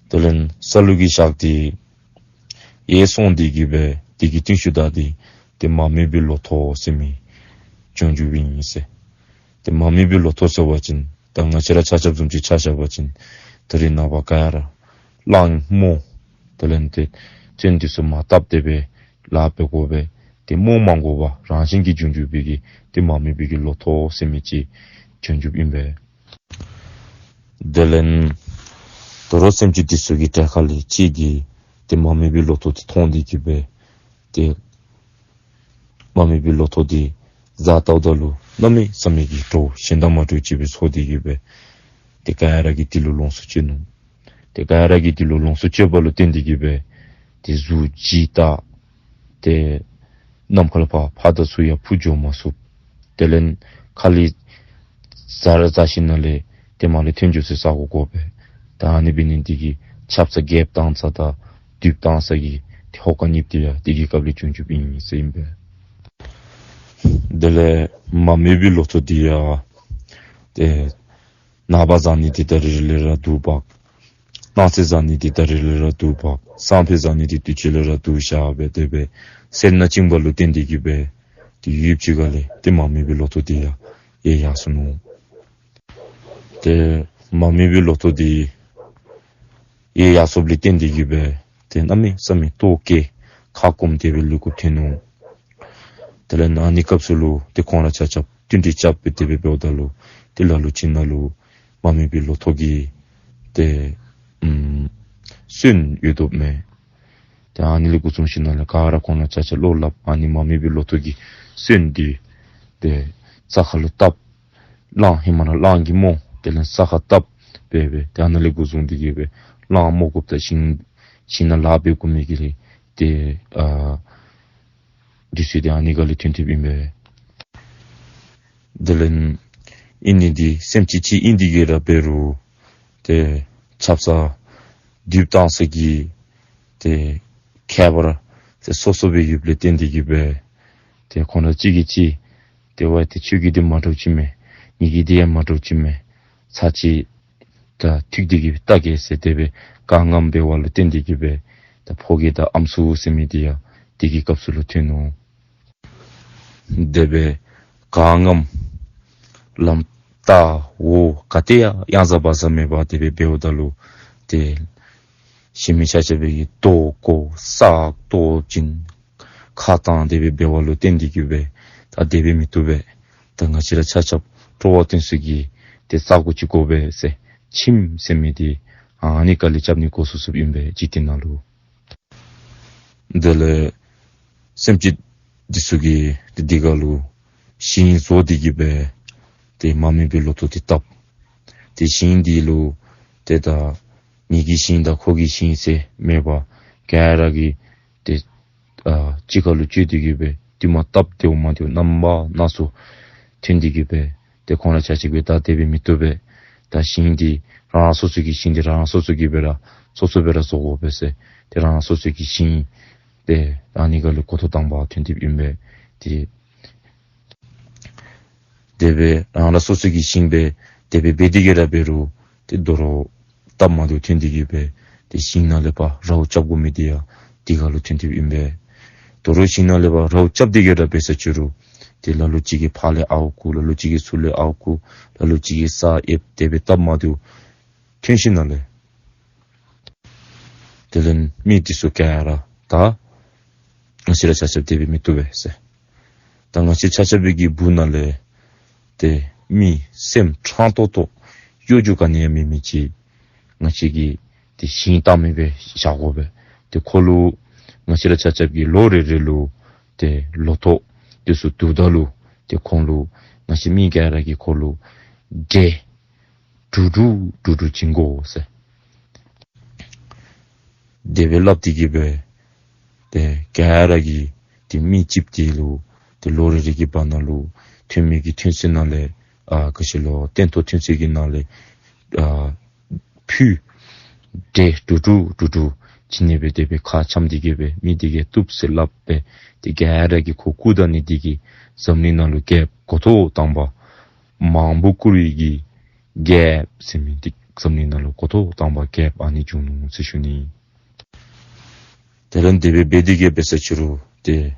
དེ་ལས་ས་ལུ་གི་ཞག་འདི་ཡལ་སོང་སྟེ་གི་སྦེ་དེ་གི་རྟིང་ཤུལ་ད་འདི་ཏེ་མ་རྨོས་པའི་ལོ་ཐོག་ཟེར་མི་བྱུང་བྱུངམ་ཨིན་ཟེར། ཏེ་མ་རྨོས་པའི་ལོ་ཐོག་ཟེར་བ་ཅིན་ད་ང་བཅས་ར་ཆ་ཁྱབ་བཟུམ་ཅིག་ཆ་བཞག་པ་ཅིན་ད་རིས་ནངས་པ་ག་ར་གླང་རྨོ། དེ་ལས་ཏེ་ཚོད་འདི་ཚུ་མ་བཏབ་སྟེ་སྦེ་ལཱ་འབད་དགོ་པས། ཏེ་རྨོ་མ་དགོ་པར་རང་བཞིན་གྱིས་བྱུང་བྱུངམ་སྦེ་གི་ཏེ་མ་རྨོས་པའི་གི་ལོ་ཐོག་ཟེར་མི་ཅིག་བྱུང་བྱུངམ་ཨིན་པས། དེ་ལས་དོ་རུང་སེམས་ཅན་འདི་ཚུ་གི་གྲལ་ཁ་ལས་གཅིག་གིས་ཏེ་མ་རྨོས་པའི་ལོ་ཐོག་འདི་མཐོང་སྟེ་གི་སྦེ་ཏེ་མ་རྨོས་པའི་ལོ་ཐོག་འདི་བཟའ་བལྟཝ་ད་ལུ་གནམ་མེད་ས་མེད་ཀྱི་སྤྲོ་གཞན་དང་མ་འདྲཝ་ཅིག་སྦེ་ཚོར་ཏེ་གི་སྦེ་ཏེ་ག་ར་གིས་འདི་ལུ་ལོངས་སུ་སྤྱོད་ནུག། ཏེ་ག་ར་གིས་འདི་ལུ་ལོངས་སུ་སྤྱོད་པ་ལུ་བརྟེན་ཏེ་གི་སྦེ་ཏེ་གཟུགས་བརྗིད་དང་ཏེ་ནམ་མཁའ་ལས་ཕར་ཕར་དང་ཚུར་ཡང་འཕུར་འགྱོ་མ་ཚུགས། དེ་ལས་ཁ་ལས་བཟའ་ར་བཟའ་ཞིནམ་ལས་ཏེ་མར་ལས་ཐོན་འགྱོ་སའི་ས་གོ་དགོ་པས། ད་ཨ་ནི་འབད་ནི་འདི་གིས་ཆབ་གསང་རྒྱབ་བཏང་ས་དང་མདུད་བཏང་ས་གི་ཏེ་ཧོ་ཀ་གཉིསཔོ་འདི་ཡང་དེ་གི་སྐབས་ལས་བྱུང་བྱུངམ་ཨིན་ཟེར་ཨིན་པས། དེ་ལས་མ་རྨོས་པའི་ལོ་ཐོག་འདི་ཡང་ཏེ་ནངས་པ་བཟའ་ནི་འདི་ད་རིས་ལས་ར་བསྡུ་འབག། གནངས་ཚེ་བཟའ་ནི་འདི་ད་རིས་ལས་ར་བསྡུ་འབག། སང་ཕོད་བཟའ་ནི་འདི་དུས་ཅི་ལས་ར་བསྡུ་བཞག་སྦེ་དེ་སྦེ་སེར་སྣ་བཅིངས་པ་ལུ་བརྟེན་ཏེ་གི་སྦེ་ཏེ་ཡུདཔ་ཅིག་ཁ་ལས་ཏེ་མ་རྨོས་པའི་ལོ་ཐོག་འདི་ཡང་ཡལ་ཡར་སོ་ནུག། ཏེ་མ་རྨོས་པའི་ལོ་ཐོག་འདི་ཡལ་ཡར་སོཔ་ལས་བརྟེན་ཏེ་གི་སྦེ་ཏེ་གནམ་མེད་ས་མེད་ལྟོཝ་བཀྱེས་ཁ་སྐོམ་དེ་སྦེ་ལུས་དགོཔ་ཐོན་ནུག། དེ་ལས་ཨ་ནི་སྐབས་སུ་ལུ་ཏེ་ཁོང་ར་ཆ་ཁྱབ་བསྟུན་གྲོས་རྐྱབ་སྦེ་དེ་སྦེ་འབདཝ་ད་ལུ་ཏེ་ལ་ལུ་ཅིག་ནང་ལུ་མ་རྨོས་པའི་ལོ་ཐོག་གི་ཏེ་ཨམ་སོན་ཡོདཔ་མས། ཏེ་ཨ་ནི་ལས་འགོ་བཟུང་ཞིནམ་ལས་ག་ར་ཁོང་ར་ཆ་ཁྱབ་བློ་སླབ། ཨ་ནི་མ་རྨོས་པའི་ལོ་ཐོག་གི་སོན་འདི་ཏེ་རྩྭ་ཁ་ལུ་བཏབ། གླང་ཧེ་མ་ར་གླང་གིས་རྨོ། དེ་ལས་རྩྭ་ཁར་བཏབ་སྦེ་སྦེ་ཏེ་ཨ་ནི་ལས་འགོ་བཟུང་སྟེ་གི་སྦེ་གླང་རྨོ་དགོཔ་དང་ཞིང་ཞིང་ནང་ལཱ་འབད་དགོ་མི་གི་ལས་ཏེ་ཨ་འདི་ཚུ་ཏེ་ཨ་ནི་ཁ་ལས་ཐོན་ཐོནམ་ཨིན་པས། དེ་ལས་ཨིན་ནི་འདི་སེམས་ཅན་ཅིག་ཨིན་ཏེ་གི་ར་འབད་རུང་ཏེ་ཆབ་གསང་མདུད་བཏང་ས་གི་ཏེ་ཁྱད་པར་ཏེ་སོ་སོ་སྦེ་ཡོདཔ་ལས་བརྟེན་ཏེ་གི་སྦེ་ཏེ་ཁོང་ར་གཅིག་གིས་གཅིག་ཏེ་ཝའི་ཏེ་ཁྱོད་ཀྱི་འདི་མ་འདྲཝ་ཅིག་མས། ངེ་གི་འདི་ཡང་མ་འདྲཝ་ཅིག་མས། ཚར་གཅིག་ད་ཐུག་སྟེ་གི་བལྟ་གེ་ཟེར་དེ་སྦེ་གང་ངམ་འབད་བ་ལུ་བརྟེན་ཏེ་གི་སྦེ་ད་ཕོ་སྐྱེས་དང་ཨམ་སྲུ་ཟེར་མི་འདི་ཡང་དེ་གི་སྐབས་སུ་ལུ་ཐོན་ནུག། དེ་སྦེ་གང་ངམ་ལམ་ལྟག་འོག་ག་ཏེ་ཡང་གཡང་ཟ་བག་ཟ་མེད་པར་དེ་སྦེ་འབདཝ་ད་ལུ་ཏེ་ཤི་མི་ཆ་ཁྱབ་སྦེ་གི་རྡོ་བརྐོ་ས་གཏོར་བྱིན་ཁ་བཏང་དེ་སྦེ་འབད་བ་ལུ་བརྟེན་ཏེ་གི་སྦེ་ད་དེ་སྦེ་མི་བཏུབ་པས། ད་ང་བཅས་ར་ཆ་ཁྱབ་སྤྲོ་བ་བཏོན་ས་གི་ཏེ་ས་གོ་ཅིག་དགོ་པས་ཟེར་ཁྱིམ་ཟེར་མི་འདི་ཨ་ནི་ཁ་ལས་རྐྱབ་ནི་འགོ་བཙུགས་བཙུགསཔ་ཨིན་པས་འཇིག་རྟེན་ནང་ལུ། དེ་ལས་སེམས་ཅན་འདི་ཚུ་གིས་ཏེ་དེ་ཁ་ལུ་ཞིང་བཟོ་སྟེ་གི་སྦེ་ཏེ་མ་རྨོས་པའི་ལོ་ཐོག་འདི་བཏབ། ཏེ་ཞིང་འདི་ལུ་ཏེ་ད་ངེ་གི་ཞིང་དང་ཁོ་གི་ཞིང་ཟེར་མེད་པར་ག་ར་གིས་ཏེ་ཨ་གཅིག་ཁར་ལུ་བཅོལ་ཏེ་གི་སྦེ་དེ་མ་བཏབ་དེ་འོང་མ་དེ་འོང་རྣམ་པ་སྣ་ཚོགས་ཐོན་ཏེ་གི་སྦེ་ཏེ་ཁོང་ར་ཆ་གཅིག་སྦེ་ད་དེ་སྦེ་མི་བཏུབ་པས། ད་ཞིང་འདི་རང་རང་སོ་སོ་གི་ཞིང་འདི་རང་རང་སོ་སོ་གིས་སྦེ་ར་སོ་སོ་སྦེ་ར་བཟོ་དགོ་པས་ཟེར་ཏེ་རང་རང་སོ་སོ་གི་ཞིང་ཏེ་ཨ་ནི་ཁ་ལུ་འགོ་ཐོག་དང་པ་ཐོན་ཏེ་ཨིན་པས། ཏེ་དེ་སྦེ་རང་རང་སོ་སོ་གི་ཞིང་སྦེ་དེ་སྦེ་འབད་དེ་གི་ར་འབད་རུང་ཏེ་དོ་རུང་སྟབས་མ་བདེཝ་ཐོན་ཏེ་གི་སྦེ་ཏེ་ཞིང་ནང་ལས་ཕར་རཝ་རྐྱབ་དགོ་མི་འདི་ཡང་དེ་ཁ་ལུ་ཐོན་ཏེ་ཨིན་པས། དོ་རུང་ཞིང་ནང་ལས་ཕར་རཝ་རྐྱབ་སྟེ་གི་ར་འབད་ས་ཅི་རུང་ཏེ་ལ་ལུ་ཅིག་གིས་ཕར་ལས་ཨརཝ་བརྐུ། ལ་ལུ་ཅིག་གིས་ཚུར་ལས་ཨརཝ་བརྐུ། ལ་ལུ་ཅིག་གིས་ས་ཨེབ། དེ་སྦེ་སྟབས་མ་བདེཝ་ཐོན་ཞིནམ་ལས་དེ་ལས་མི་འདི་ཚུ་ག་ར་ད་ང་བཅས་ར་ཆ་ཁྱབ་དེ་སྦེ་མི་བཏུབ་པས་ཟེར། ད་ང་བཅས་ཆ་ཁྱབ་ཀྱི་སྦུག་ན་ལས་ཏེ་མི་སེམས་ཕྲང་ཏོག་ཏོ་གཡོ་སྒྱུ་ག་ནི་ཡང་མེད་མི་ཅིག་ང་བཅས་ཀྱིས་ཏེ་ཞིང་བཏབ་མི་སྦེ་བཞག་དགོ་པས། ཏེ་ཁོ་ལུ་ང་བཅས་ར་ཆ་ཁྱབ་ཀྱིས་ལོ་རེ་རེ་ལུ་ཏེ་ལོ་ཐོག་འདི་ཚུ་བསྡུཝ་ད་ལུ་ཏེ་ཁོང་ལུ་ང་བཅས་མི་ག་ར་གིས་ཁོ་ལུ་འབྲས་དྲུག་དྲུག་དྲུག་དྲུག་བྱིན་དགོ་ཟེར། དེ་སྦེ་སླབ་སྟེ་གི་སྦེ་ཏེ་ག་ར་གིས་ ཏེ་མི་ཅིག་དེ་ལུ་ཏེ་ལོ་རེ་རེ་གི་བར་ན་ལུ་ཐོན་མི་གི་ཐོན་ཚད་ནང་ལས་ཨ་ག་ཅི་ལོ་སྟོན་ཐོག་ཐོན་ཚད་ཀྱི་ནང་ལས་ཨ་ཕུད་འབྲས་དྲུག་དྲུག་དྲུག་དྲུག་བྱིན་ནི་སྦེ་དེ་སྦེ་ཁ་འཆམ་སྟེ་གི་སྦེ་མི་དེ་གིས་བཏུབ་ཟེར་སླབ་སྦེ་ཏེ་ག་ར་གིས་ཁོ་བཀུག་ད་ནི་དེ་གིས་འཛམ་གླིང་ནང་ལུ་རྒྱལཔོ་འགོ་ཐོག་དང་པ་མང་པོ་བཀུར་བའི་གི་རྒྱལཔོ་ཟེར་མི་འདི་འཛམ་གླིང་ནང་ལུ་འགོ་ཐོག་དང་པ་རྒྱལཔོ་ཨ་ནི་བྱུང་ནུག་ཟེར་ཞུ་ནི། དེ་ལས་དེ་སྦེ་འབད་དེ་གི་སྦེ་ས་ཕྱི་རུ་ཏེ་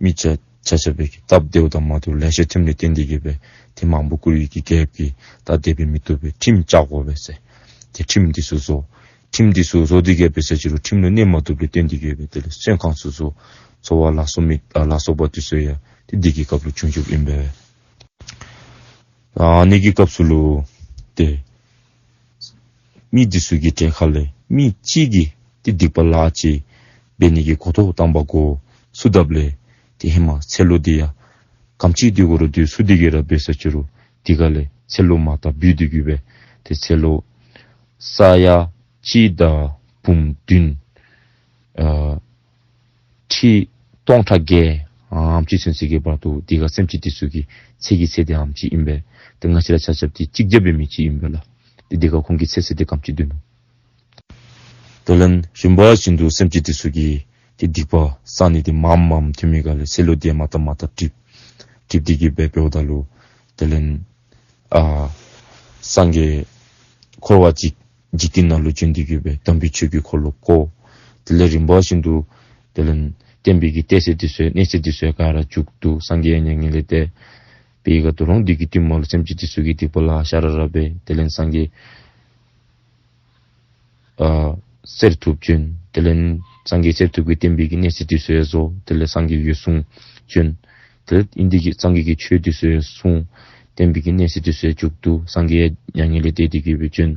མི་ཆ་ཆ་ཆ་སྦེ་གི་སྟབས་བདེཝ་དང་མ་བདེཝ་ལེ་ཤ་ཐོནམ་ལས་བརྟེན་ཏེ་གི་སྦེ་ཏེ་མང་པོ་བཀུར་བའི་གི་རྒྱལཔོ་གིས་ད་དེ་སྦེ་མི་བཏུབ་པས། ཁྲིམས་བཅའ་དགོ་པས་ཟེར། ཏེ་ཁྲིམས་འདི་ཚུ་བཟོ། ཁྲིམས་འདི་ཚུ་བཟོ་སྟེ་གི་སྦེ་ས་ཕྱི་རུ་ཁྲིམས་ལུ་གནས་མ་བཏུབ་ལས་བརྟེན་ཏེ་གི་སྦེ་དེ་ལས་བཙོན་ཁང་ཚུ་བཟོ། འཚོ་བ་ལ་སོགས་མི་ཨ་ལ་སོགས་པ་འདི་ཚུ་ཡང་ཏེ་དེ་གི་སྐབས་ལུ་བྱུང་བྱུངམ་ཨིན་པས། ཨ་ནི་གི་སྐབས་སུ་ལུ་ཏེ་མི་འདི་ཚུ་གི་གྲལ་ཁ་ལས་མི་གཅིག་གིས་ཏེ་སྡིག་པ་ལཱ་ཅིག་འབད་ནི་གི་འགོ་ཐོག་དང་པ་འགོ་བཙུགས་དཔ་ལས་ཏེ་ཧེ་མ་ཚེ་ལོ་འདི་ཡང་ག་དེམ་ཅིག་འདི་གུ་ར་འདི་ཚུ་འདི་གིས་ར་འབད་ས་ཕྱི་རུ་དེ་ཁ་ལས་ཚེ་ལོ་མར་ད་འབུད་དེ་གི་སྦེ་ཏེ་ཚེ་ལོ་ས་ཡ་གཅིག་དང་འབུམ་བདུན་ཨ་ཁྲི་སྟོང་ཕྲག་བརྒྱད་ཨ་ནེམ་ཅིག་ཚུན་ཚོད་ཀྱི་བར་དུ་དེ་ཁར་སེམས་ཅན་དེ་ཚུ་གི་ཚེ་གི་ཚད་དེ་ཨ་ནེམ་ཅིག་ཨིན་པས། ཏེ་ང་བཅས་ར་ཆ་ཁྱབ་དེ་གཅིག་བརྒྱ་འབད་མི་ཅིག་ཨིན་པས་ལགས། ཏེ་དེ་ཁར་ཁོང་གི་ཚེ་ཚད་དེ་ག་དེམ་ཅིག་སྡོད་ནུག། དེ་ལས་རིམ་པ་བཞིན་དུ་སེམས་ཅན་དེ་ཚུ་གིས་ཏེ་སྡིག་པ་བསག་ནི་དེ་མངམ་མངམ་ཐོན་མི་ཁ་ལས་ཚེ་ལོ་དེ་མར་ད་མར་ད་འགྲིབ་འགྲིབ་སྟེ་གི་སྦེ་འབདཝ་ད་ལུ་དེ་ལས་ཨ་སངས་རྒྱས་འཁོར་བ་འཇིག་འཇིག་རྟེན་ནང་ལུ་བྱོན་ཏེ་གི་སྦེ་དམ་པའི་ཆོས་ཀྱི་འཁོར་ལོ་བསྐོར། དེ་ལས་རིམ་པ་བཞིན་དུ་དེ་ལས་བསྟན་པའི་གི་གཏད་སོ་དེ་ཚུ་གནས་སོ་དེ་ཚུ་ག་ར་མཇུག་བསྡུ། སངས་རྒྱས་མྱ་ངན་ལས་འདས་པའི་གི་དོ་རུང་དེ་གི་བསྟུད་མར་ལུ་སེམས་ཅན་དེ་ཚུ་གི་སྡིག་པ་ལཱ་ཤ་ར་ར་འབད། དེ་ལས་སངས་རྒྱས་ཨ་གསེར་ཐུབ་བྱོན། དེ་ལས་སངས་རྒྱས་གསེར་ཐུབ་ཀྱི་བསྟན་པའི་གི་གནས་སོ་དེ་ཚུ་ཡང་རྫོགས། དེ་ལས་སངས་རྒྱས་འོད་སྲུང་བྱོན། དེ་ལས་ཨིན་དེ་གི་སངས་རྒྱས་ཀྱི་ཆོས་དེ་ཚུ་ཡང་གསུངས། བསྟན་པའི་གི་གནས་སོ་དེ་ཚུ་ཡང་མཇུག་བསྡུ། སངས་རྒྱས་མྱ་ངན་ལས་འདས་ཏེ་གི་སྦེ་བྱོན།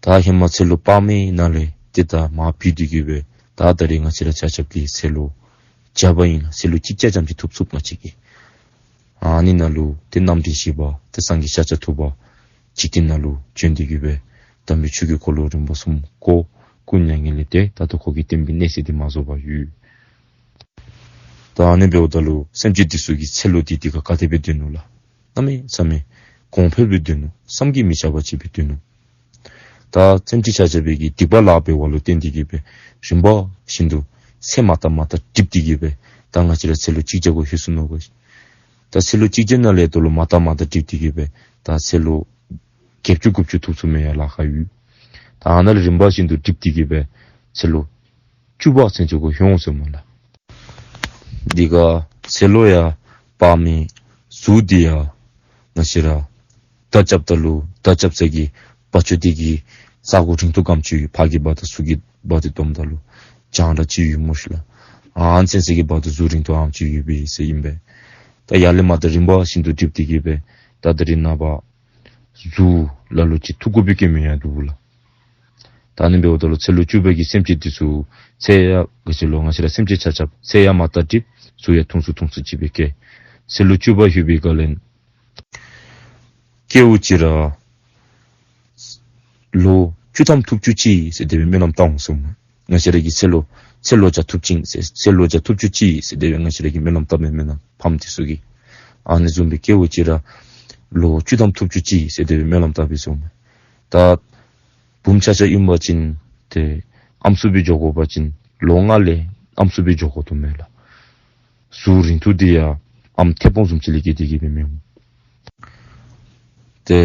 ད་ཧེ་མ་ཚེ་ལོ་དཔག་མེད་ནང་ལས་ཏེ་ད་མར་བུད་དེ་གི་སྦེ་ད་ད་རེས་ང་བཅས་ར་ཆ་ཁྱབ་ཀྱི་ཚེ་ལོ་བརྒྱ་པ་ཨིན་ལགས། ཚེ་ལོ་གཅིག་བརྒྱ་ཙམ་ཅིག་ཐུབ་ཚུགས་ང་བཅས་ཀྱིས། ཨ་ནི་ནང་ལུ་ཏེ་རྣམ་འདྲེན་བཞི་པ་ཏེ་སངས་རྒྱས་ཤཱཀྱ་ཐུབ་པ་འཇིག་རྟེན་ནང་ལུ་བྱོན་ཏེ་གི་སྦེ་དམ་པའི་ཆོས་ཀྱི་འཁོར་ལོ་རིམ་པ་གསུམ་བསྐོར། སྐུ་མྱ་ངན་ལས་འདས། ད་ལྟོ་ཁོ་གི་བསྟན་པའི་གནས་སོ་དེ་མ་རྫོགས་པར་ཡོད། ད་ཨ་ནི་འབདཝ་ད་ལུ་སེམས་ཅན་དེ་ཚུ་གི་ཚེ་ལོ་དེ་དེ་ཁར་ག་དེ་སྦེ་སྡོད་ནུག་ལགས། གནམ་མེད་ས་མེད་གོང་འཕེལ་སྦེ་སྡོད་ནུག། བསམ་གྱིས་མི་ཁྱབ་པ་ཅིག་སྦེ་སྡོད་ནུག། ད་སེམས་ཅན་ཆ་ཁྱབ་ཀྱིས་སྡིག་པ་ལཱ་འབད་བ་ལུ་བརྟེན་ཏེ་གི་སྦེ་རིམ་པ་བཞིན་དུ་ཚེ་མར་ད་མར་ད་འགྲིབ་སྟེ་གི་སྦེ་ད་ང་བཅས་ར་ཚེ་ལོ་གཅིག་བརྒྱ་གུ་ལྷོད་སོ་ནུག་པ། ད་ཚེ་ལོ་གཅིག་བརྒྱ་ནང་ལས་ད་ལྟོ་ལུ་མར་ད་མར་ད་འགྲིབ་སྟེ་གི་སྦེ་ད་ཚེ་ལོ་བརྒྱད་ཅུ་དགུ་བཅུ་ཐུབ་ཚུགས་མི་ཡང་ལཱ་ཁག་ཡོད། ད་ཨ་ནཱ་ལས་རིམ་པ་བཞིན་དུ་འགྲིབ་སྟེ་གི་སྦེ་ཚེ་ལོ་བཅུ་པ་ཚུན་ཚོད་གུ་ལྷོད་འོང་ཟེར་མས་ལགས། དེ་ཁར་ཚེ་ལོ་ཡང་དཔག་མེད། གཟུགས་འདི་ཡང་ང་བཅས་ར་མདའ་རྐྱབ་ད་ལུ་མདའ་རྐྱབ་ས་གི་བ་ཅུང་དེ་གིས་ས་གོ་རིང་ཐུང་ག་དེམ་ཅིག་ཡོད། ཕར་གྱི་བར་དང་ཚུར་གྱི་བར་དེ་བསྡོམས་ད་ལུ་རྒྱང་རིང་ཅིག་ཡོད་སྨོ་ཤིག་ལགས། ཨ་ནི་ཚུན་ཚོད་ཀྱི་བར་དུ་གཟུགས་རིང་ཐུང་ཨ་ནེམ་ཅིག་ཡོད་པས་ཟེར་ཨིན་པས། ད་ཡར་ལས་མར་ད་རིམ་པ་བཞིན་དུ་འགྲིབ་སྟེ་གི་སྦེ་ད་ད་རིས་ནངས་པ་གཟུགས་ལ་ལུ་ཅིག་ཐུག་དགོ་པའི་སྐྱོན་མེད་ཡང་འདུག་ལགས། ད་ཨ་ནི་འབདཝ་ད་ལུ་ཚེ་ལོ་བཅུ་པ་གི་སེམས་ཅན་དེ་ཚུ་ཚེ་ཡང་ག་ཅི་ལོ་ང་བཅས་ར་སེམས་ཅན་ཆ་ཁྱབ་ཚེ་ཡང་མར་ད་འགྲིབ། གཟུགས་ཡང་ཐུང་སུ་ཐུང་སུ་ཅིག་སྦེ་སྐྱེ། ཚེ་ལོ་བཅུ་པ་ལྷོད་པའི་སྐབས་ལས་སྐྱེ་བོ་ཅིག་ར་ལོ་བཅུ་ཐམ་ཐུབ་བཅུ་གཅིག་ཟེར་དེ་སྦེ་སྨོན་ལམ་བཏབ་འོང་ཟེར་མས། ང་བཅས་ར་གི་ཚེ་ལོ་ཚེ་ལོ་བརྒྱ་ཐུབ་ཅིག་ཟེར་ཚེ་ལོ་བརྒྱ་ཐུབ་བཅུ་གཅིག་ཟེར་དེ་སྦེ་ང་བཅས་ར་གིས་སྨོན་ལམ་བཏབ་མས་མེན་ན་ཕམ་དེ་ཚུ་གིས། ཨ་ནི་བཟུམ་སྦེ་སྐྱེ་བོ་ཅིག་ར་ལོ་བཅུ་ཐམ་ཐུབ་བཅུ་གཅིག་ཟེར་དེ་སྦེ་སྨོན་ལམ་བཏབ་པས་ཟེར་མས། ད་བུམོ་ཆ་ཁྱབ་ཨིན་པ་ཅིན་ཏེ་ཨམ་སྲུ་སྦེ་འགྱོ་དགོ་པ་ཅིན་ལོ་ལྔ་ལས་ཨམ་སྲུ་སྦེ་འགྱོ་དགོ་དོ་མས་ལགས། གཟུགས་རིང་ཐུང་དེ་ཡང་ཨམ་མཐེ་བོང་བཟུམ་ཅིག་ལས་བརྒལ་ཏེ་གི་སྦེ་མི་འོང་། ཏེ་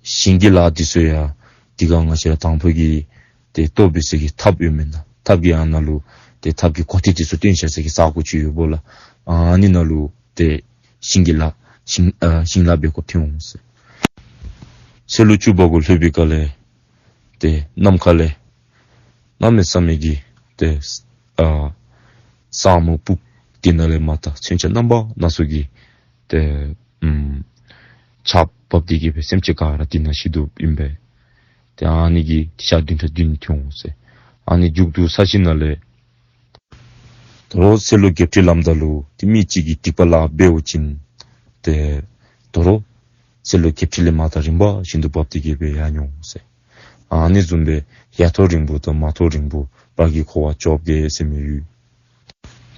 ཞིང་གི་ལཱ་དེ་ཚུ་ཡང་དེ་ཁར་ང་བཅས་ར་དང་ཕུ་གི་ཏེ་ལྟོ་འབད་ས་གི་ཐགཔ་ཡོད་མེན་ན། ཐགཔ་གི་ཨ་ནཱ་ལུ་ཏེ་ཐགཔ་གི་གོ་ཐེངས་དེ་ཚུ་བཏོན་བཞག་ས་གི་ས་གོ་ཅིག་ཡོདཔ་ལགས། ཨ་ནི་ནང་ལུ་ཏེ་ཞིང་གི་ལཱ་ཞིང་ཨ་ཞིང་ལཱ་འབད་དགོཔ་ཐོན་འོང་ཟེར། ཚེ་ལོ་བཅུ་པ་གུ་ལྷོད་པའི་སྐབས་ལས་ཏེ་ནམ་མཁའ་ལས་གནམ་མེད་ས་མེད་ཀྱི་ཏེ་ཨ་ས་སྨུག་སྤུབས། དེ་ནང་ལས་མར་ད་མཚོན་ཆ་རྣམ་པ་སྣ་ཚོགས་ཀྱི་ཏེ་ཨམ་ཆརཔ་འབབ་སྟེ་གི་སྦེ་སེམས་ཅན་ག་ར་དེ་ནང་ཤི་དོ་ཨིན་པས། ཏེ་ཨ་ནི་གིས་ཏེ་ཞག་བདུན་ཕྲག་བདུན་ཐོན་འོང་ཟེར། ཨ་ནི་མཇུག་བསྡུ་ཚར་ཞིནམ་ལས་ད་རུང་ཚེ་ལོ་བརྒྱད་ཁྲི་ལངམ་ད་ལུ་ཏེ་མི་གཅིག་གིས་སྡིག་པ་ལཱ་འབད་བ་ཅིན་ཏེ་ད་རུང་ཚེ་ལོ་བརྒྱད་ཁྲི་ལས་མར་ད་རིམ་པ་བཞིན་དུ་འབབ་སྟེ་གི་སྦེ་ཡར་འོང་འོང་ཟེར། ཨ་ནི་བཟུམ་སྦེ་ཡ་ཐོག་རིང་པོ་དང་མ་ཐོག་རིང་པོ་བར་གྱི་འཁོར་བ་བཅོ་བརྒྱད་ཟེར་མི་ཡོད།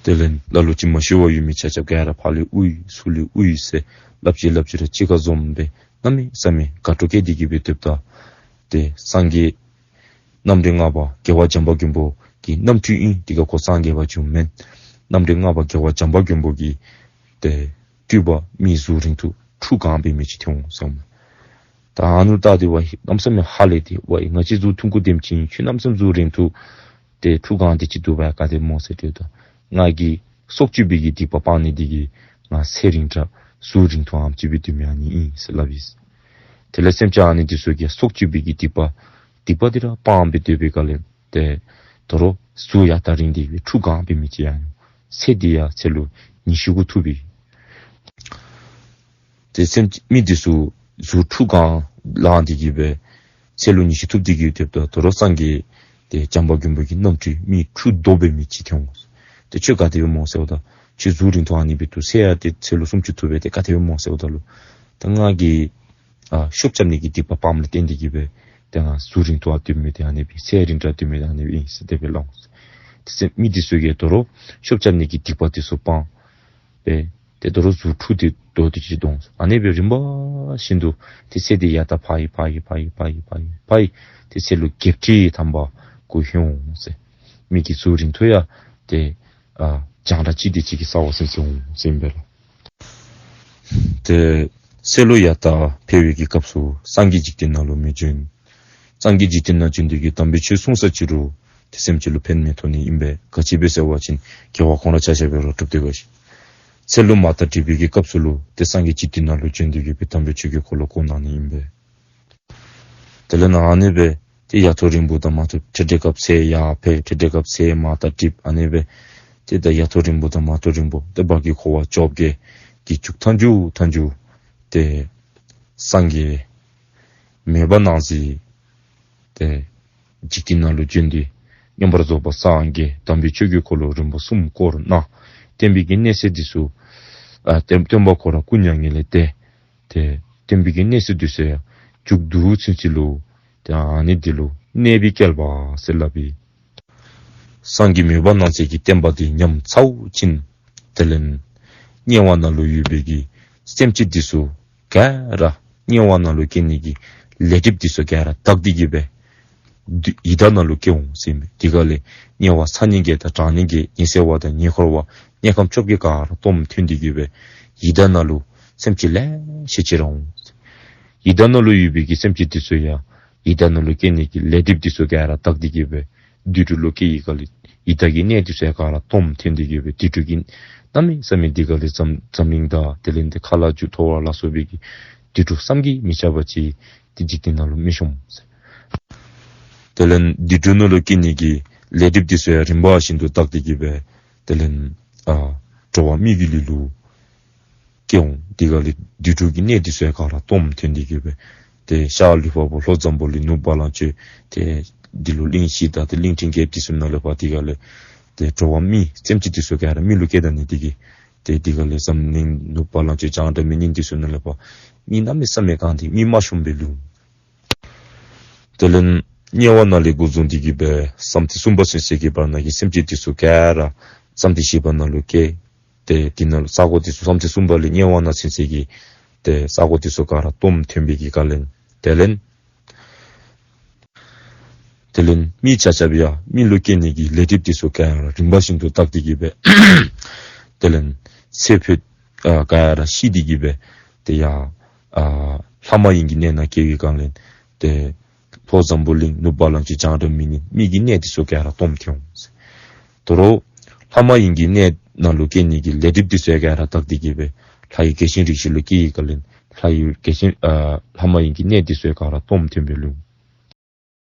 དེ་ལས་ལ་ལུ་ཅིག་མ་ཤི་བར་ཡོད་མི་ཆ་ཁྱབ་ག་ར་ཕར་ལས་དབུལ་ཚུར་ལས་དབུལ་ཟེར་སླབ་ཅི་སླབ་ཅི་ར་གཅིག་ཁར་འཛོམས་སྦེ་གནམ་མེད་ས་མེད་དགའ་སྤྲོ་སྐྱེས་ཏེ་གི་སྦེ་སྡོདཔ་ད། ཏེ་སངས་རྒྱས་རྣམ་འདྲེན་ལྔ་པ་རྒྱལ་བ་བྱམས་པ་མགོན་པོ་གི་རྣམ་སྤྲུལ་ཨིན། དེ་ཁར་ཁོ་སངས་རྒྱས་པ་བྱོནམ་མེན། རྣམ་འདྲེན་ལྔ་པ་རྒྱལ་བ་བྱམས་པ་མགོན་པོ་གི་ཏེ་སྤྲུལ་པ་མི་གཟུགས་རིང་ཐུང་ཁྲུ་གང་འབད་མི་ཅིག་ཐོན་འོང་ཟེར་མས། ད་ཨ་ནི་ལུ་བལྟ་སྟེ་ཝའི་གནམ་མེད་ས་མེད་ཧ་ལས་ཏེ་ཝའི་ང་བཅས་གཟུགས་ཐུང་ཀུ་དེམ་ཅིག་ཨིན། ཁྱོད་གནམ་མེད་ས་མེད་གཟུགས་རིང་ཐུང་ཏེ་ཁྲུ་གང་དེ་ཅིག་འདུག་པས། ག་དེ་སྨོ་ཟེར་དྲིཝ་ད་ང་གིས་སྲོག་གཅོད་པའི་གི་སྡིག་པ་སྤང་ནི་དེ་གིས་ང་ཚེ་རིང་དྲགས་གཟུགས་རིང་ཐུང་ཨ་ནེམ་ཅིག་སྦེ་སྡོད་མི་ཨ་ནི་ཨིན་ཟེར་སླབ་ཨིན། དེ་ལས་སེམས་ཅན་ཨ་ནི་དེ་ཚུ་གིས་སྲོག་གཅོད་པའི་གི་སྡིག་པ་སྡིག་པ་དེ་ར་སྤང་སྦེ་སྡོད་པའི་སྐབས་ལས་ཏེ་དོ་རུང་གཟུགས་ཡར་ལྟ་རིང་སྟེ་སྦེ་ཁྲུ་གང་འབད་མི་ཅིག་ཡང་ཚེ་འདི་ཡང་ཚེ་ལོ་ཉི་ཤུ་གུ་ཐུབ་པས། ཏེ་སེམས་མི་དེ་ཚུ་གཟུགས་ཁྲུ་གང་ལང་སྟེ་གི་སྦེ་ཚེ་ལོ་ཉི་ཤུ་ཐུབ་སྟེ་གི་སྡོདཔ་ད་དོ་རུང་སངས་རྒྱས་ཏེ་བྱམས་པ་མགོན་པོ་གི་རྣམ་སྤྲུལ་མི་ཁྲུ་དོ་འབད་མི་ཅིག་ཐོན་འོང་། ཏེ་ཁྱོད་ག་དེ་སྦེ་སྨོ་ཟེརཝ་ད་ཁྱོད་གཟུགས་རིང་ཐུང་ཨ་ནི་སྦེ་འདུག། ཚེ་ཡང་ཏེ་ཚེ་ལོ་སུམ་ཅུ་ཐུབ་པས། ཏེ་ག་དེ་སྦེ་སྨོ་ཟེརཝ་ད་ལུ་ད་ང་གིས་ཨ་ཤོབ་རྐྱབ་ནི་གི་སྡིག་པ་སྤངམ་ལས་བརྟེན་ཏེ་གི་སྦེ་ཏེ་ང་གཟུགས་རིང་ཐུང་ཨ་སྡོད་མི་དེ་ཨ་ནི་སྦེ་ཚེ་རིང་དྲགས་སྡོད་མི་དེ་ཨ་ནི་སྦེ་ཨིན་ཟེར་དེ་སྦེ་སླབ་འོང་། ཏེ་སེམས་མི་དེ་ཚུ་གིས་དོ་རུང་ཤོབ་རྐྱབ་ནི་གི་སྡིག་པ་དེ་ཚུ་སྤང་སྦེ་ཏེ་དོ་རུང་གཟུགས་ཁྲུ་དེ་དོ་དེ་ཅིག་འདུག། ཨ་ནི་སྦེ་རིམ་པ་བཞིན་དུ་ཏེ་ཚེ་དེ་ཡར་ལྟ་འཕར་ཡི་འཕར་ཡི་འཕར་ཡི་འཕར་ཡི་འཕར་ཡི་འཕར་ཡི་ཏེ་ཚེ་ལོ་བརྒྱད་ཁྲི་ཐམ་པ་གུ་ལྷོད་འོང་ཟེར། མི་གི་གཟུགས་རིང་ཐུང་ཡང་ཏེ་ཨ་རྒྱང་གྲགས་ཅིག་དེ་ཅིག་གི་གསར་བ་ཟེར་ཟེར་འོང་ཟེར་ཨིན་པས་ལགས། ཏེ་ཚེ་ལོ་ཡར་ལྟ་འཕེལ་བའི་གི་སྐབས་སུ་སངས་རྒྱས་འཇིག་རྟེན་ནང་ལུ་མི་བྱོན། སངས་རྒྱས་འཇིག་རྟེན་ནང་བྱོན་ཏེ་གི་དམ་པའི་ཆོས་གསུངས་ས་ཅི་རུང་ཏེ་སེམས་ཅན་ལུ་ཕན་མི་ཐོགས་ནི་ཨིན་པས། ག་ཅི་སྦེ་ཟེར་བ་ཅིན་དགེ་བ་ཁོང་ར་ཆ་ཁྱབ་སྦེ་ར་སྒྲུབ་སྡོད་པ་ཅིན། ཚེ་ལོ་མར་ལྟ་འགྲིབ་པའི་གི་སྐབས་སུ་ལུ་ཏེ་སངས་རྒྱས་འཇིག་རྟེན་ནང་ལུ་བྱོན་ཏེ་གི་སྦེ་དམ་པའི་ཆོས་ཀྱི་འཁོར་ལོ་བསྐོར་གནང་ནི་ཨིན་པས། དེ་ལས་ནཱ་ཨ་ནི་སྦེ་ཏེ་ཡ་ཐོག་རིང་པོ་དང་མར་ཐོག་འཕྲལ་འཕྲལ་སྐབས་ཚེ་ཡར་འཕེལ་འཕྲལ་འཕྲལ་སྐབས་ཚེ་མར་ལྟ་འགྲིབ། ཨ་ནི་སྦེ་ཏེ་ད་ཡ་ཐོག་རིང་པོ་དང་མར་ཐོག་རིང་པོ་ཏེ་བར་གྱི་འཁོར་བ་བཅོ་བརྒྱད་ཀྱི་མཇུག་མཐའ་མཇུག་མཐའ་མཇུག་ཏེ་སངས་རྒྱས་མོས་པ་སྣང་མཛད་ཏེ་འཇིག་རྟེན་ནང་ལུ་བྱོན་ཏེ་མངོན་པར་རྫོགས་པར་སངས་རྒྱས་དམ་པའི་ཆོས་ཀྱི་འཁོར་ལོ་རིམ་པ་གསུམ་བསྐོར་གནང་། བསྟན་པའི་གི་གནས་ཚད་འདི་ཚུ་ཨ་སྟོན་སྟོན་པ་ཁོ་ར་སྐུ་མྱ་ངན་ལས་འདས། ཏེ་བསྟན་པའི་གི་གནས་ཚད་འདི་ཚུ་ཡང་མཇུག་བསྡུ་ཚུན་ཚོད་ལུ་ཏེ་ཨ་ནི་འདི་ལུ་གནས་པའི་བསྐལ་པ་ཟེར་སླབ་ཨིན། སངས་རྒྱས་མོས་པ་སྣང་མཛད་ཀྱི་བསྟན་པ་འདི་ཉམས་ཚརཝ་ཅིག་དེ་ལས་དམྱལ་བ་ནང་ལུ་ཡོད་པའི་གི་སེམས་ཅན་འདི་ཚུ་ག་ར་དམྱལ་བ་ནང་ལུ་སྐྱེ་ནི་གི་ལས་སྒྲིབ་འདི་ཚུ་ག་ར་དག་སྟེ་གི་སྦེ་ཡི་དྭགས་ནང་ལུ་སྐྱེ་འོང་ཟེར་མས། དེ་ག་ལས་དམྱལ་བ་ས་ནི་བརྒྱད་དང་གྲང་ནི་བརྒྱད་ཉི་ཚེ་བ་དང་ཉེ་འཁོར་བ་དམྱལ་ཁམས་བཅོ་བརྒྱད་ག་ར་སྟོངམ་ཐོན་ཏེ་གི་སྦེ་ཡི་དྭགས་ནང་ལུ་སེམས་ཅན་ལེ་ཤ་ཅིག་ར་འོང་ཟེར། ཡི་དྭགས་ནང་ལུ་ཡོད་པའི་གི་སེམས་ཅན་འདི་ཚུ་ཡང་ཡི་དྭགས་ནང་ལུ་སྐྱེ་ནི་གི་ལས་སྒྲིབ་འདི་ཚུ་ག་ར་དག་སྟེ་གི་སྦེ་དུད་འགྲོ་ལུ་སྐྱེ་བའི་སྐབས་ལུ་ཡི་དྭགས་ཀྱི་གནས་འདི་ཚུ་ཡང་ག་ར་སྟོངམ་ཐོན་ཏེ་གི་སྦེ་དུད་འགྲོ་གི་གནམ་མེད་ས་མེད་དེ་ག་ལས་འཛམ་འཛམ་གླིང་དང་དེ་ལས་ཏེ་མཁའ་ལ་རྒྱུ་འཐོར་བ་ལ་སོགས་པའི་གི་དུད་འགྲོ་བསམ་གྱིས་མི་ཁྱབ་པ་ཅིག་ཏེ་འཇིག་རྟེན་ནང་ལུ་མི་ཤོངམ་ཟེར། དེ་ལས་དུད་འགྲོ་ནང་ལུ་སྐྱེ་ནི་གི་ལས་སྒྲིབ་འདི་ཚུ་ཡང་རིམ་པ་བཞིན་དུ་དག་སྟེ་གི་སྦེ་དེ་ལས་ཨ་འགྲོ་བ་མི་གི་ལུས་ལུ་སྐྱེ་འོང་། དེ་ག་ལས་དུད་འགྲོ་གི་གནས་འདི་ཚུ་ཡང་ག་ར་སྟོངམ་ཐོན་ཏེ་གི་སྦེ་ཏེ་ཤར་ལུས་འཕགས་པོ་ལྷོ་འཛམ་བུ་གླིང་ནུབ་བ་ལང་སྤྱོད་ཏེ་འདི་ལུ་གླིང་བཞི་དང་ཏེ་གླིང་ཕྲན་བརྒྱད་འདི་ཚུ་ནང་ལུ་ཕར་དེ་ག་ལས་ཏེ་འགྲོ་བ་མི་སེམས་ཅན་འདི་ཚུ་ག་ར་མི་ལུ་སྐྱེ་ད་ནི་དེ་གིས་ཏེ་དེ་ག་ལས་འཛམ་གླིང་ནུབ་བ་ལང་སྤྱོད་བྱང་སྒྲ་མི་སྙན་འདི་ཚུ་ནང་ལུ་ཕར་མི་གནམ་མེད་ས་མེད་གང་སྟེ་མི་མ་ཤོངམ་སྦེ་ལུས། དེ་ལས་དམྱལ་བ་ནང་ལས་འགོ་བཟུང་སྟེ་གི་སྦེ་བསམ་གཏན་གསུམ་པ་ཚུན་ཚོད་ཀྱི་བར་ན་གི་སེམས་ཅན་འདི་ཚུ་ག་ར་བསམ་གཏན་བཞི་པ་ནང་ལུ་སྐྱེ། ཏེ་དེ་ནང་ལུ་ས་གོ་འདི་ཚུ་བསམ་གཏན་གསུམ་པ་ལས་དམྱལ་བ་ནང་ཚུན་ཚོད་ཀྱི་ཏེ་ས་གོ་འདི་ཚུ་ག་ར་སྟོངམ་ཐོན་པའི་གི་སྐབས་ལས་དེ་ལས་དེ་ལས་མི་ཆ་ཁྱབ་ཡང་མི་ལུ་སྐྱེ་ནི་གི་ལས་སྒྲིབ་འདི་ཚུ་ག་ར་རིམ་པ་བཞིན་དུ་དག་སྟེ་གི་སྦེ་དེ་ལས་ཚེ་འཕོས་ཨ་ག་ར་ཤི་སྟེ་གི་སྦེ་ཏེ་ཡར་ཨ་ལྷ་མ་ཡིན་གྱི་གནས་ནང་སྐྱེ་བའི་སྐབས་ལས་ཏེ་ལྷོ་འཛམ་བུ་གླིང་ནུབ་བ་ལང་སྤྱོད་བྱང་སྒྲ་མི་སྙན་མི་གི་གནས་འདི་ཚུ་ག་ར་སྟོངམ་ཐོན་འོང་ཟེར། དོ་རུང་ལྷ་མ་ཡིན་གྱི་གནས་ནང་ལུ་སྐྱེ་ནི་གི་ལས་སྒྲིབ་འདི་ཚུ་ཡང་ག་ར་དག་སྟེ་གི་སྦེ་ལྷ་ཡི་རྒྱལ་ཆེན་རིགས་བཞི་ལུ་སྐྱེ་བའི་སྐབས་ལས་ལྷ་ཡི་རྒྱལ་ཆེན་ཨ་ལྷ་མ་ཡིན་གྱི་གནས་འདི་ཚུ་ཡང་ག་ར་སྟོངམ་ཐོན་སྦེ་ལུས།